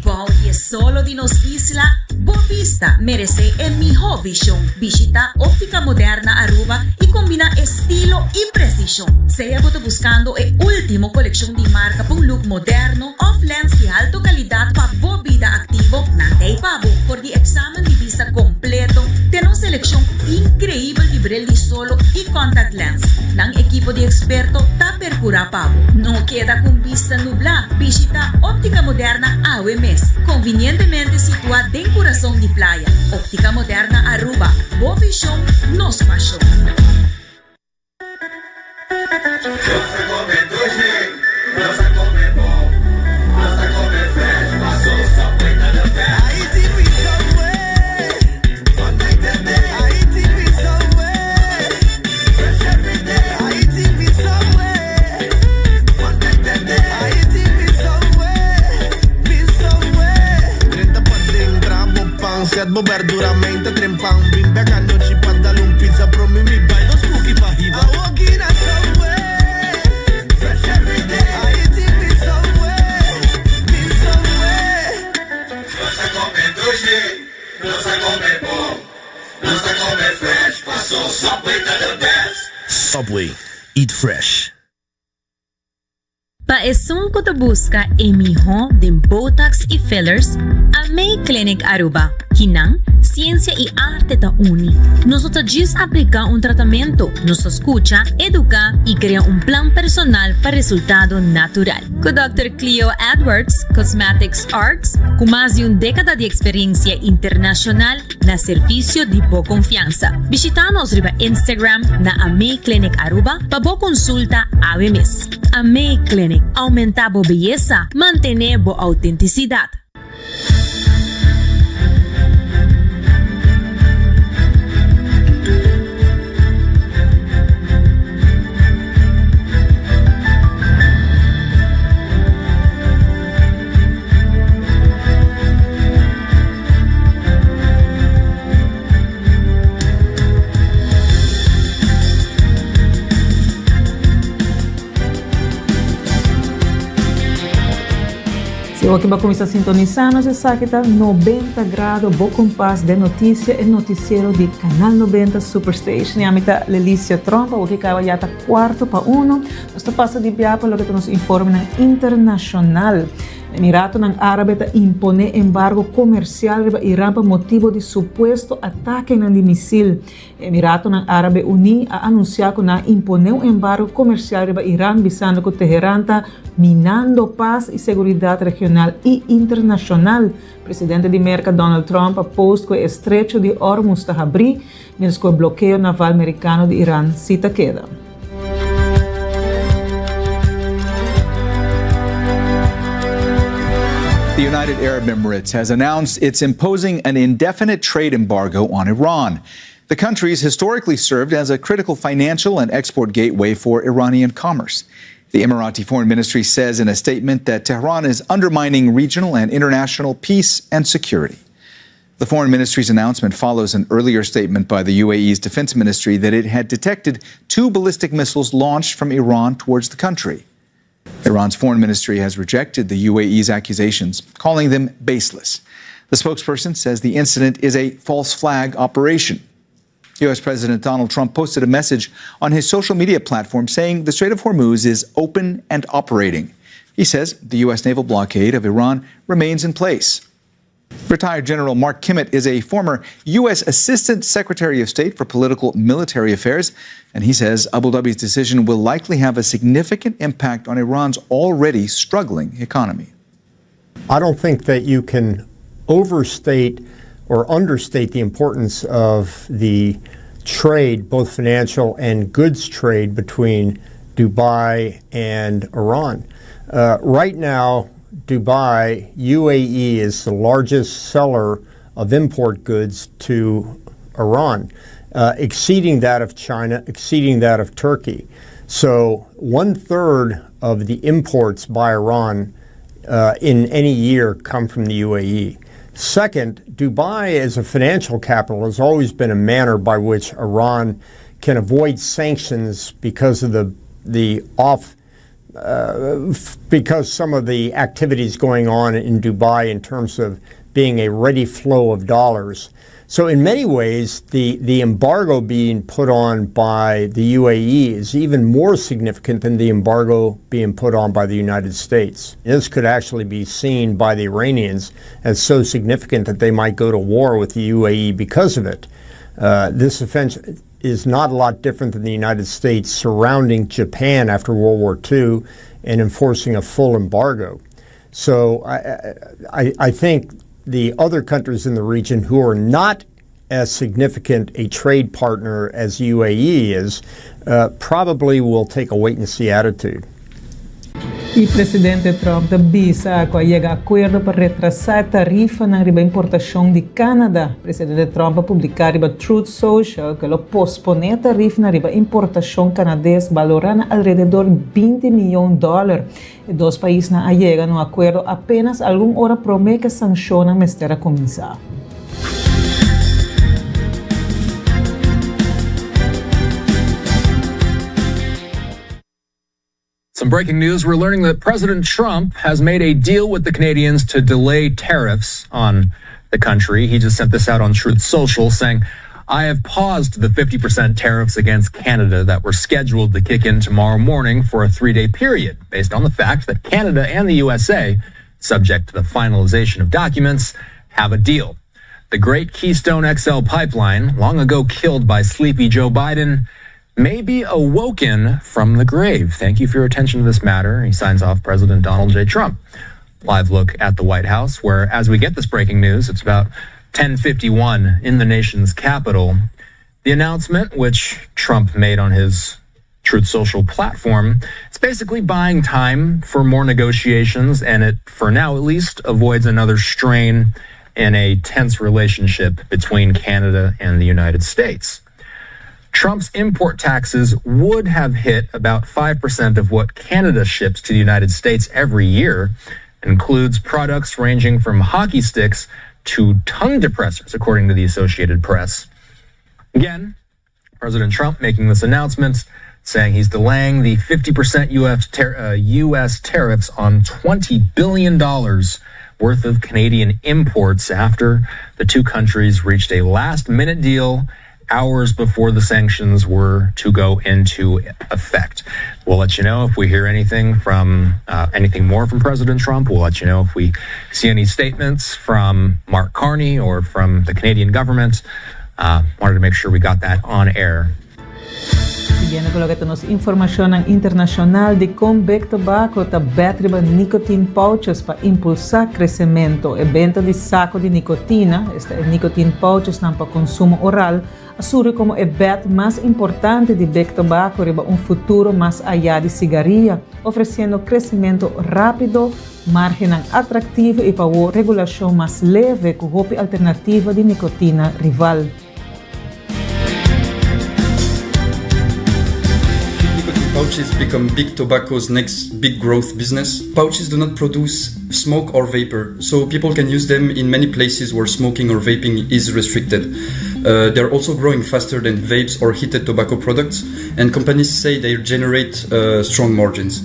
Bou di e solo di nos isla, bo bista merece e miho vision. Bishita Optica Moderna Aruba y combina estilo y precision. Sea bo ta buscando e ultimo coleccion di marca pa un look moderno, Of lens di alto calidad pa bo bida activo, nan ta ei pa bo. For di examen di bista completo te nos seleccion increibel di bril di solo y contact lens, nan ekipo di experto ta percura pa bo. No keda cu un bista nubla, bishita Optica Moderna awe mes, convinientemente situa den curason di playa. Optica Moderna Aruba, bo vision, nos pasion. Subway, eat fresh. Pa esun cu ta busca e miho den Botox y fillers, Amey Clinic Aruba. Kinan, ciencia y arte ta uni. Nos no ta djis aplica un tratamento, nos ta scucha, educa y crea un plan personal pa resultado natural. Cu Dòkter Cleo Edwards, Cosmetics Arts, cu mas di un decada di experiencia internacional, Na servicio di bo confiansa. Bishita nos riba Instagram na Amey Clinic Aruba pa bo consulta awe mes. Amey Clinic. Break. Aumenta bo beyesa, mantene bo autenticidad. Si bo kiba cuminsa sintonisa nos esaki ta 90 grado bo compas den noticia e noticiero di Canal 90 Superstation y ami ta Lelicia Tromp awo ki caba ya ta cuarto pa uno nos ta pasa di bia pa loke ta nos informenan internacional. Emiratonan Árabe ta imponé embargo komersial riba Iran pa motibo di supuesto atakenan di misil. Emiratonan Árabe Uní a anunsiá ku nan a imponé un embargo komersial riba Iran bisando ku Teheran ta minando pas i seguridat regional i internashonal. Presidente di Merka Donald Trump a post ku e Estrecho di Hormuz ta habrí, miéntras ku e blokeo naval merikano di Iran si ta keda. The United Arab Emirates has announced it's imposing an indefinite trade embargo on Iran. The country's historically served as a critical financial and export gateway for Iranian commerce. The Emirati Foreign Ministry says in a statement that Tehran is undermining regional and international peace and security. The foreign ministry's announcement follows an earlier statement by the UAE's defense ministry that it had detected two ballistic missiles launched from Iran towards the country. Iran's foreign ministry has rejected the UAE's accusations, calling them baseless. The spokesperson says the incident is a false flag operation. U.S. President Donald Trump posted a message on his social media platform saying the Strait of Hormuz is open and operating. He says the U.S. naval blockade of Iran remains in place. Retired General Mark Kimmitt is a former U.S. Assistant Secretary of State for Political Military Affairs, and he says Abu Dhabi's decision will likely have a significant impact on Iran's already struggling economy. I don't think that you can overstate or understate the importance of the trade, both financial and goods trade, between Dubai and Iran. Uh, right now, Dubai, UAE, is the largest seller of import goods to Iran, uh, exceeding that of China, exceeding that of Turkey. So, one third of the imports by Iran uh, in any year come from the UAE. Second, Dubai as a financial capital has always been a manner by which Iran can avoid sanctions because of the the off uh, because some of the activities going on in Dubai in terms of being a ready flow of dollars. So in many ways, the, the embargo being put on by the UAE is even more significant than the embargo being put on by the United States. This could actually be seen by the Iranians as so significant that they might go to war with the UAE because of it. Uh, this offense is not a lot different than the United States surrounding Japan after World War II and enforcing a full embargo. So I, I, I think the other countries in the region who are not as significant a trade partner as UAE is, uh, probably will take a wait and see attitude. E presidente Trump ta bisa ku a yega akuerdo pa retrasá e tarifanan riba importashon di Canada. Presidente Trump a publiká riba Truth Social ku lo posponé e tarifnan riba importashon kanades balorá na alrededor 20 miyon dòler. E dos paisnan a yega na un akuerdo apenas algun ora promé ku e sanshonnan mester a kuminsá. Some breaking news we're learning that President Trump has made a deal with the Canadians to delay tariffs on the country. He just sent this out on Truth Social saying, I have paused the 50% tariffs against Canada that were scheduled to kick in tomorrow morning for a three day period, based on the fact that Canada and the USA, subject to the finalization of documents, have a deal. The great Keystone XL pipeline, long ago killed by sleepy Joe Biden, may be awoken from the grave. Thank you for your attention to this matter. He signs off President Donald J. Trump. Live look at the White House, where as we get this breaking news, it's about 1051 in the nation's capital. The announcement, which Trump made on his Truth Social platform. It's basically buying time for more negotiations, and it, for now at least, avoids another strain in a tense relationship between Canada and the United States. Trump's import taxes would have hit about 5% of what Canada ships to the United States every year, includes products ranging from hockey sticks to tongue depressors, according to the Associated Press. Again, President Trump making this announcement saying he's delaying the 50% US, tar- uh, US tariffs on $20 billion worth of Canadian imports after the two countries reached a last minute deal hours before the sanctions were to go into effect. We'll let you know if we hear anything from uh, anything more from President Trump. We'll let you know if we see any statements from Mark Carney or from the Canadian government. Uh, wanted to make sure we got that on air. Siguiendo cu loke ta nos informacionnan internacional di con Big Tobacco ta bet riba nicotine pouches pa impulsa crecemento. E benta di saco di nicotina, esta e nicotine pouchesnan pa consumo oral, a surgi como e bet mas importante di Big Tobacco riba un futuro mas aya di sigaria, ofreciendo crecemento rapido, margennan atractivo y pa wo regulacion mas leve cu hopi alternativa di nicotina rival. Nicotine pouches become big tobacco's next big growth business. Pouches do not produce smoke or vapor, so people can use them in many places where smoking or vaping is restricted. Uh, they're also growing faster than vapes or heated tobacco products, and companies say they generate uh, strong margins.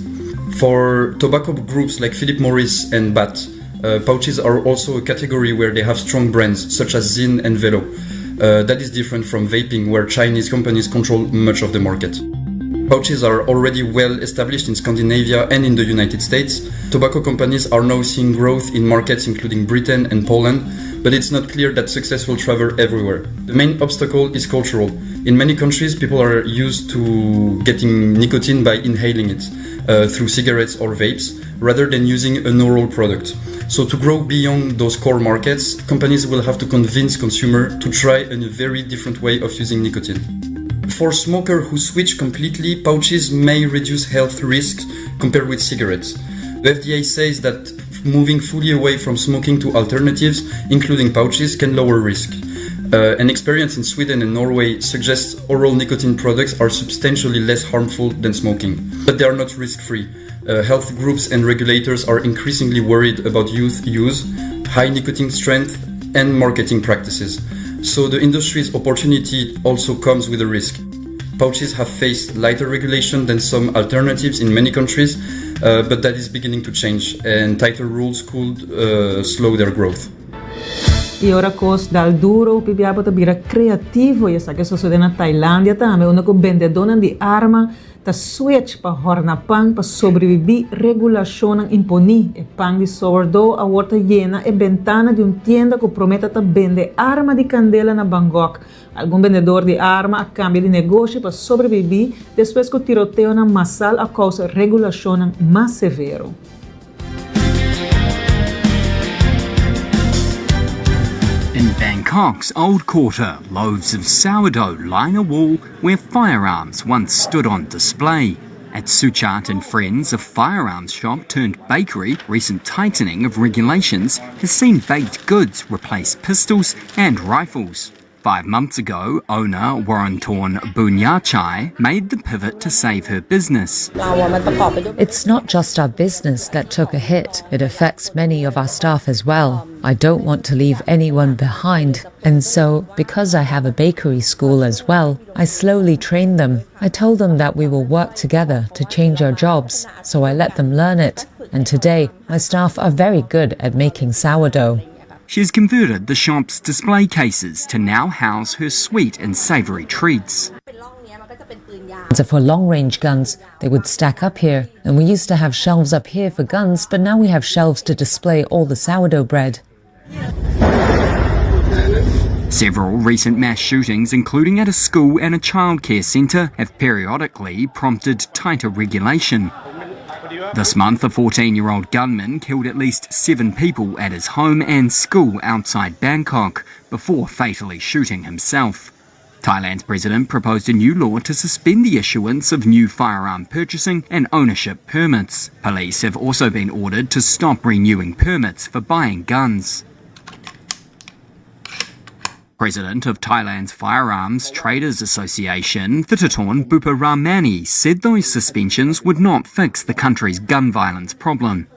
For tobacco groups like Philip Morris and BAT, uh, pouches are also a category where they have strong brands such as Zyn and Velo. Uh, that is different from vaping, where Chinese companies control much of the market. Pouches are already well established in Scandinavia and in the United States. Tobacco companies are now seeing growth in markets including Britain and Poland, but it's not clear that success will travel everywhere. The main obstacle is cultural. In many countries, people are used to getting nicotine by inhaling it uh, through cigarettes or vapes rather than using an oral product. So to grow beyond those core markets, companies will have to convince consumer to try a very different way of using nicotine. For smoker who switch completely, pouches may reduce health risks compared with cigarettes. The FDA says that moving fully away from smoking to alternatives, including pouches, can lower risk. Uh, an experience in Sweden and Norway suggests oral nicotine products are substantially less harmful than smoking, but they are not risk free. Uh, health groups and regulators are increasingly worried about youth use, high nicotine strength, and marketing practices. So the industry's opportunity also comes with a risk. Pouches have faced lighter regulation than some alternatives in many countries, uh, but that is beginning to change, and tighter rules could uh, slow their growth. Y ora cos dal duro, hopi bia bo ta bira creativo y esaki a sosode na Tailandia tambe, unda cu bendedonan di arma ta switch pa horna pan pa sobrevivi regulacionnan imponi. E pan di sourdough awor ta yena e bentana di un tienda cu prometa ta bende arma di candela na Bangkok. Algun bendedor di arma a cambia di negoshi pa sobrevivi despues cu tiroteonan masal a causa regulacionnan mas severo. In Bangkok's old quarter, loaves of sourdough line a wall where firearms once stood on display. At Suchart and Friends, a firearms shop turned bakery, recent tightening of regulations has seen baked goods replace pistols and rifles. 5 months ago, owner Warrentorn Bunyachai made the pivot to save her business. It's not just our business that took a hit, it affects many of our staff as well. I don't want to leave anyone behind, and so, because I have a bakery school as well, I slowly train them. I told them that we will work together to change our jobs, so I let them learn it. And today, my staff are very good at making sourdough. She's converted the shop's display cases to now house her sweet and savoury treats. For long range guns, they would stack up here, and we used to have shelves up here for guns, but now we have shelves to display all the sourdough bread. Several recent mass shootings, including at a school and a childcare centre, have periodically prompted tighter regulation. This month, a 14 year old gunman killed at least seven people at his home and school outside Bangkok before fatally shooting himself. Thailand's president proposed a new law to suspend the issuance of new firearm purchasing and ownership permits. Police have also been ordered to stop renewing permits for buying guns. President of Thailand's Firearms Traders Association, Thititorn Buparamani, said those suspensions would not fix the country's gun violence problem.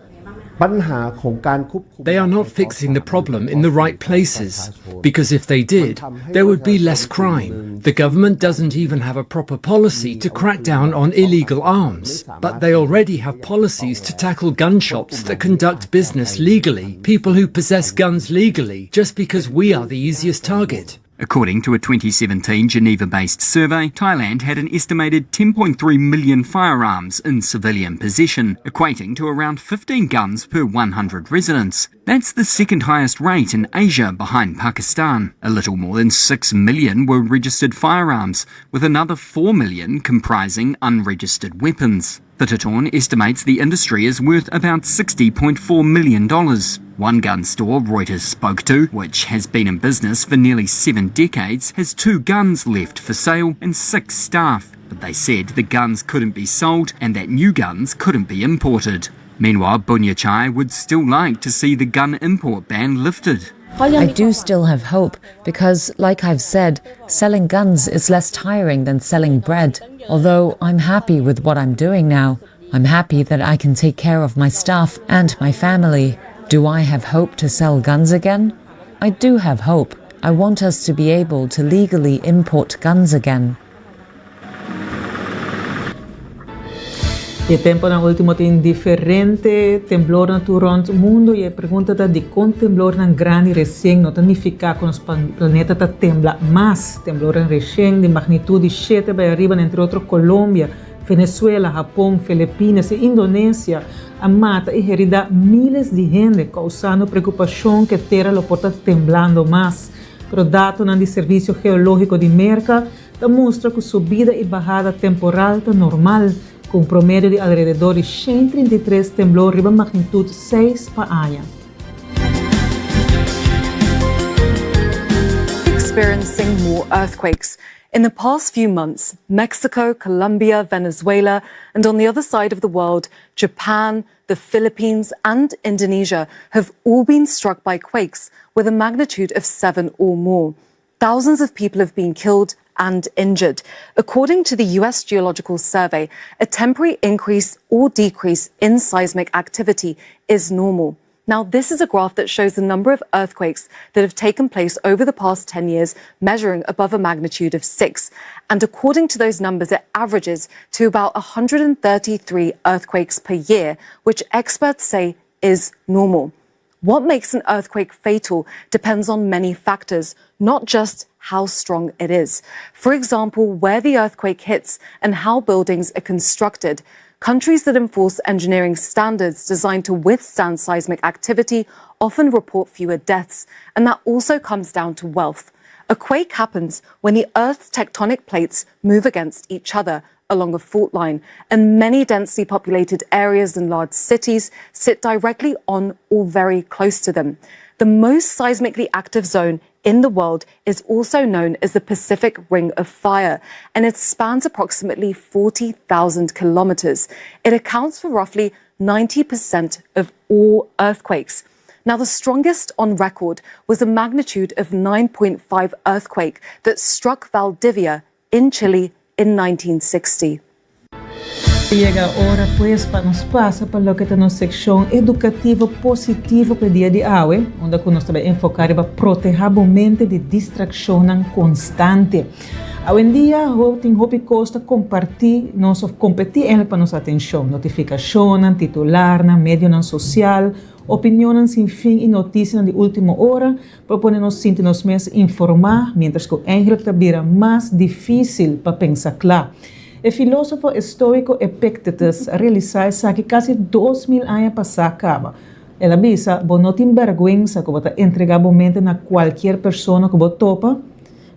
They are not fixing the problem in the right places, because if they did, there would be less crime. The government doesn't even have a proper policy to crack down on illegal arms, but they already have policies to tackle gun shops that conduct business legally, people who possess guns legally, just because we are the easiest target. According to a 2017 Geneva based survey, Thailand had an estimated 10.3 million firearms in civilian possession, equating to around 15 guns per 100 residents. That's the second highest rate in Asia behind Pakistan. A little more than 6 million were registered firearms, with another 4 million comprising unregistered weapons. Thititorn estimates the industry is worth about $60.4 million. One gun store Reuters spoke to, which has been in business for nearly seven decades, has two guns left for sale and six staff. But they said the guns couldn't be sold and that new guns couldn't be imported. Meanwhile, Bunyachai would still like to see the gun import ban lifted. I do still have hope because, like I've said, selling guns is less tiring than selling bread. Although I'm happy with what I'm doing now, I'm happy that I can take care of my staff and my family. Do I have hope to sell guns again? I do have hope. I want us to be able to legally import guns again. E temponan ultimo tin diferente temblornan tur rond mundo y e pregunta ta dicon temblornan grandi recien no ta nifica cu nos planeta ta tembla mas. Temblornan recien di magnitud di shete bay ariba na entre otro Colombia, Venezuela, Japon, Filipinas y Indonesia a mata y herida miles di hende causando preocupacion cu e tera lo por ta temblando mas. Pero datonan di Servicio Geologico di Merca ta mustra ku subida i bahada temporal ta normal, ku un promedio di alrededor di 133 temblor riba magnitut seis pa aña. Experiencing more earthquakes. In the past few months, Mexico, Colombia, Venezuela, and on the other side of the world, Japan, the Philippines, and Indonesia have all been struck by quakes with a magnitude of 7 or more. Thousands of people have been killed and injured. According to the US Geological Survey, a temporary increase or decrease in seismic activity is normal. Now, this is a graph that shows the number of earthquakes that have taken place over the past 10 years, measuring above a magnitude of 6. And according to those numbers, it averages to about 133 earthquakes per year, which experts say is normal. What makes an earthquake fatal depends on many factors, not just how strong it is. For example, where the earthquake hits and how buildings are constructed. Countries that enforce engineering standards designed to withstand seismic activity often report fewer deaths, and that also comes down to wealth. A quake happens when the Earth's tectonic plates move against each other along a fault line, and many densely populated areas and large cities sit directly on or very close to them. The most seismically active zone in the world is also known as the Pacific Ring of Fire, and it spans approximately 40,000 kilometers. It accounts for roughly 90% of all earthquakes. Now, the strongest on record was a magnitude of 9.5 earthquake that struck Valdivia in Chile in 1960. Yega ora pues pa nos pasa pa loke ta nos sekshon edukativo positivo pa e dia di awe, unda ku nos ta bai enfoká riba protehá bo mente di distrakshonnan konstante. Awendia tin hopi kos ta kompartí nos òf kompetí eigenlijk pa nos atenshon, notifikashonnan, titularnan, medionan sosial, opinionnan sin fin i notisianan di último ora, Por pone nos sinti nos mes informá, miéntras ku eigenlijk ta bira mas difísil pa pensa kla. E filósofo estoiko Epictetus a realisá esaki kasi 2000 aña pasá kaba. El a bisa, Bo no tin bèrgwensa ku bo ta entregá bo mente na kualkier persona ku bo topa?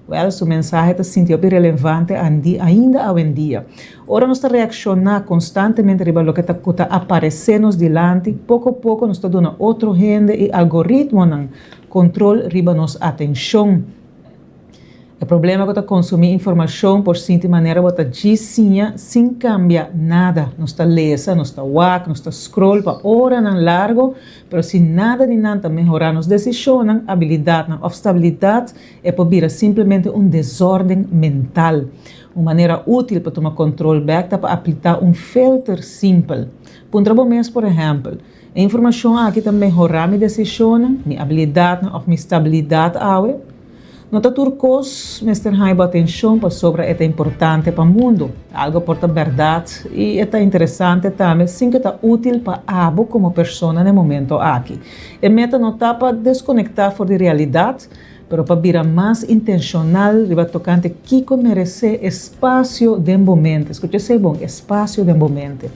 Wèl, su mensahe ta sinti hopi relevante ainda awendia. Ora nos ta reakshoná konstantemente riba loke ta ku ta aparesé nos dilanti, poko poko nos ta duna otro hende i algoritmonan kontrol riba nos atenshon. E problema ku ta konsumí informashon por sinti manera bo ta djis siña sin kambia nada. Nos ta lesa, nos ta wak, nos ta scroll pa oranan largo, pero si nada di nan ta mehorá nos desishonnan, abilidatnan òf stabilidat, e por bira simplemente un desórden mental. Un manera útil pa tuma kontrol bèk ta pa apliká un filter simpel. Puntra bo mes, por ehèmpel, E informashon aki ta mehorá mi desishonnan, mi abilidatnan òf mi stabilidat awe? No ta tur kos mester haña bo atenshon pasobra e ta importante pa mundu. Algu por ta bèrdat i e ta interesante tambe sin ku e ta útil pa abo komo persona na e momento aki. E meta no ta pa deskonektá for di realidat, pero pa bira mas intenshonal riba tokante kiko meresé espasio den bo mente. Skucha esei bon, espasio den bo mente.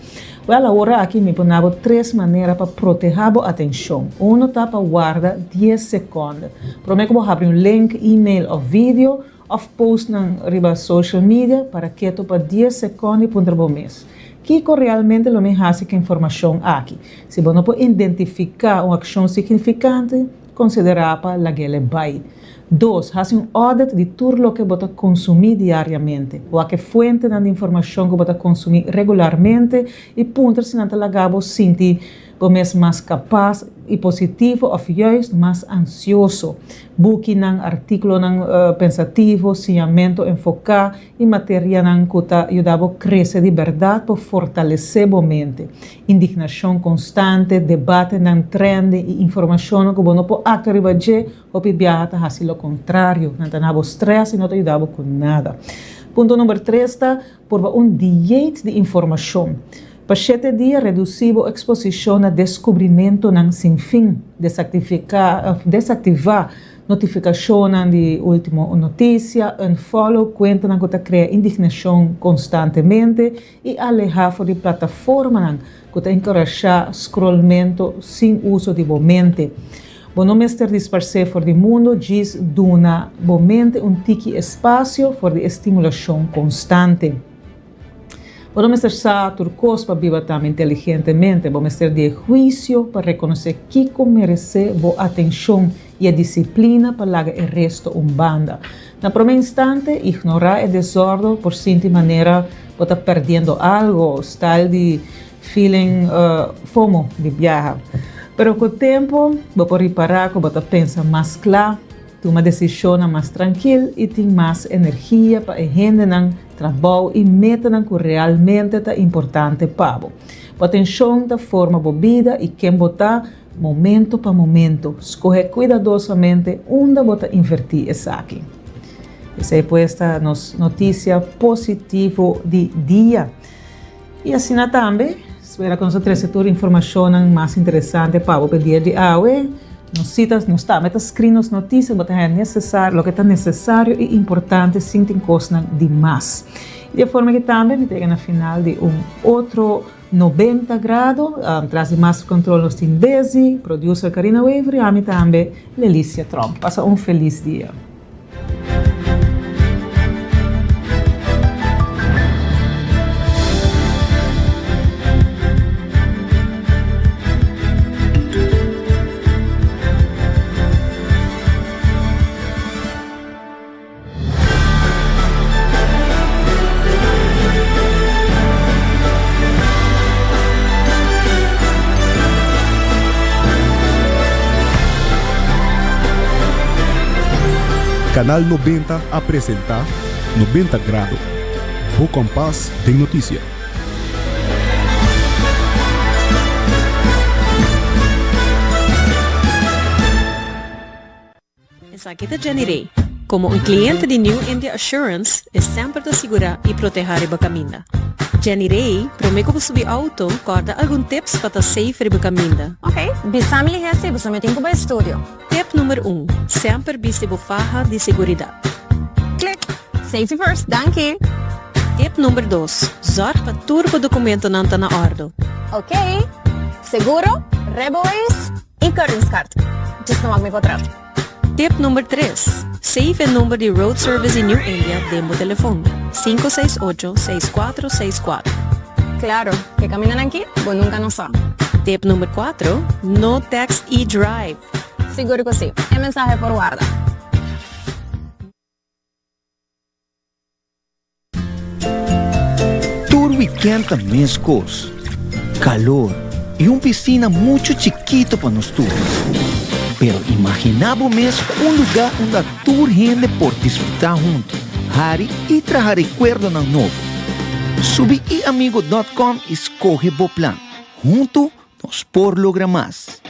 Wèl, awor aki mi por na bo tres manera pa protehá bo atenshon. Uno ta pa warda dies sekònde. Promé ku bo habri un link, email òf video, òf postnan riba social media, para ketu pa dies sekònde i puntra bo mes, Kiko realmente lo mi hasi ku e informashon aki? Si bo no por identifiká un akshon signifikante, Konsiderá pa lag'el e bai. Dos, hasi un audit di tur loke bo ta konsumí diariamente. Wak e fuentenan di informashon ku bo ta konsumí regularmente i puntra si nan ta laga bo sinti bo mes mas kapas i positivo òf juist mas ansioso. Bukinan, artíkulonan pensativo, siñamentu enfoká i materianan ku ta yuda bo krese di bèrdat por fortalesé bo mente. Indignashon konstante, debatenan trende i informashonnan ku bo no por aktua riba dje, hopi biaha ta hasi lo kontrario. Nan ta na bo strès i no ta yuda bo ku nada. Punto number tres ta, purba un dieet di informashon. Pa shete dia redusí bo eksposishon na deskubrimentunan sin fin. Desaktivá Notifikashonnan di último notisia, unfollow kuentanan ku ta krea indignashon konstantemente i alehá for di plataformanan ku ta enkurashá scrollmentu sin uso di bo mente. Bo no mester disparsé for di mundu, djis duna bo mente un tiki espasio for di e stimulashon konstante. Bo no mester sa tur kos pa biba tambe inteligentemente. Bo mester di e huisio pa rekonosé kiko meresé bo atenshon i e disiplina pa laga e resto un banda. Na promé instante, ignorá e desòrdu por sinti manera bo ta pèrdiendo algo, style di feeling fomo di biaha. Pero ku tempu, bo por ripará ku bo ta pensa mas kla, Tuma desishonnan mas trankil i tin mas energia pa e hendenan, trabou i metanan ku realmente ta importante pa bo. Bo atenshon ta forma bo bida i ken bo ta momento pa momento. Skohe kuidadosamente unda bo ta invertí esaki. Esei pues ta nos notisia positivo di dia. I asina tambe, spera ku nos a trese tur informashonnan mas interesante pa bo pa e dia di awe. Nos sita, nos tambe ta skri nos notisia, bo ta haña nesesario, loke ta nesesario i importante sin tin kosnan di mas. I di e forma aki tambe mi ta yega na final di un otro 90 grado. Tras di Master Control nos tin Desi, producer Karina Wever i ami tambe, Lelicia Tromp. Pasa un felis dia. Canal 90 a presenta 90 Grado, bo kompas den notisia. Esaki ta Jenny Rey. Komo un kliente di New India Assurance, e semper ta sigurá i protehá riba kaminda. Jenny Rey, promé ku bo subi outo, kòrda algun tips pa ta safe riba kaminda. Ok, bisa mi lihé si boso mi tin ku bai studio. Tip number un, Semper bisti bo faha di seguridat. Klik! Safety first, danki! Tip number dos, Zòrg pa tur bo dokumentonan ta na òrdu. Ok, seguro, rijbewijs i keuringskaart. Djis no wak mi potret. Tip number tres, Save e number di Road Service di New India den bo telefon, 568 6464. Claro, ke camindanan aki bo nunca no sa. Tip number cuatro, No text y drive. Sigur cu si, e mensahe por warda. weekend ta mescos. Calor y un piscina mucho chikito pa nos tur. Pero imagina bo mes un lugar unda tur hende por disfruta hunto, hari y traha recuerdonan nobo. Subi iamigo dot com y scoge bo plan. Hunto nos por logra mas.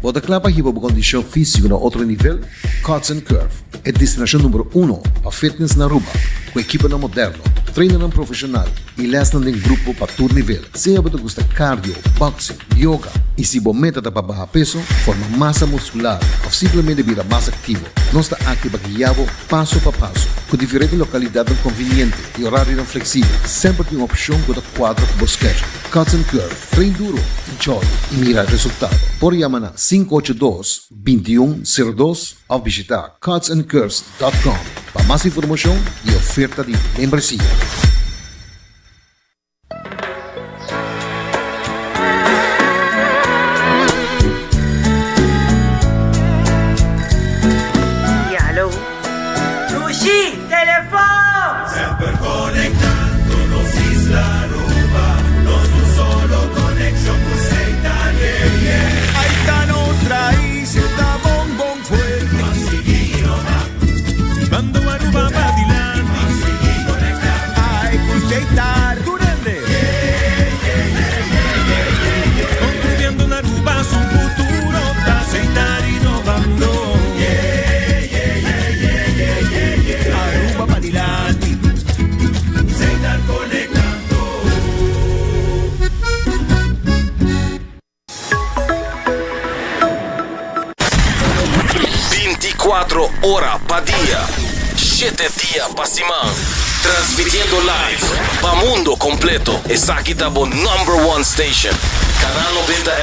Bo ta kla pa hiba bo kondishon físiko na otro nivel? Cuts and Curve, e destinashon numero uno pa fitness na Aruba, ku ekiponan moderno, trainernan profeshonal i lèsnan den grupo pa tur nivel. Sea bo ta gusta cardio, boxing, yoga i si bo meta ta pa baha peso, forma masa muskular òf simplemente bira mas aktivo, nos ta aki pa guia bo paso pa paso. Ku diferente lokalidatnan konviniente i orarionan fleksibel, semper tin un opshon ku ta kuadra ku bo schedule. Cuts and Curve. Train duro, enjoy y mira resultado. Por yama na 582 2102 of bishita cutsandcurves.com pa mas informacion y oferta di membresia. Dushi telefon! Semper conectando nos isla Aruba, nos un solo conexion cu Seitan, yeah, yeah. Ahí ta nos raiz, ta bon bon fuerte. Pa sigui innova. Bando Aruba pa dilanti. Pa sigui conecta. Ay, cu Setar. Tur hende. Yeah, yeah, yeah, yeah, yeah, yeah, yeah. Construyendo un Aruba su futuro, ta Setar innovando. Yeah, yeah, yeah, yeah, yeah, yeah, yeah. Aruba pa dilanti. Setar conectando. 24 ora pa dia, shete dia pa siman. Transmitiendo live pa mundo completo. Esaki ta bo number one station. Canal 90.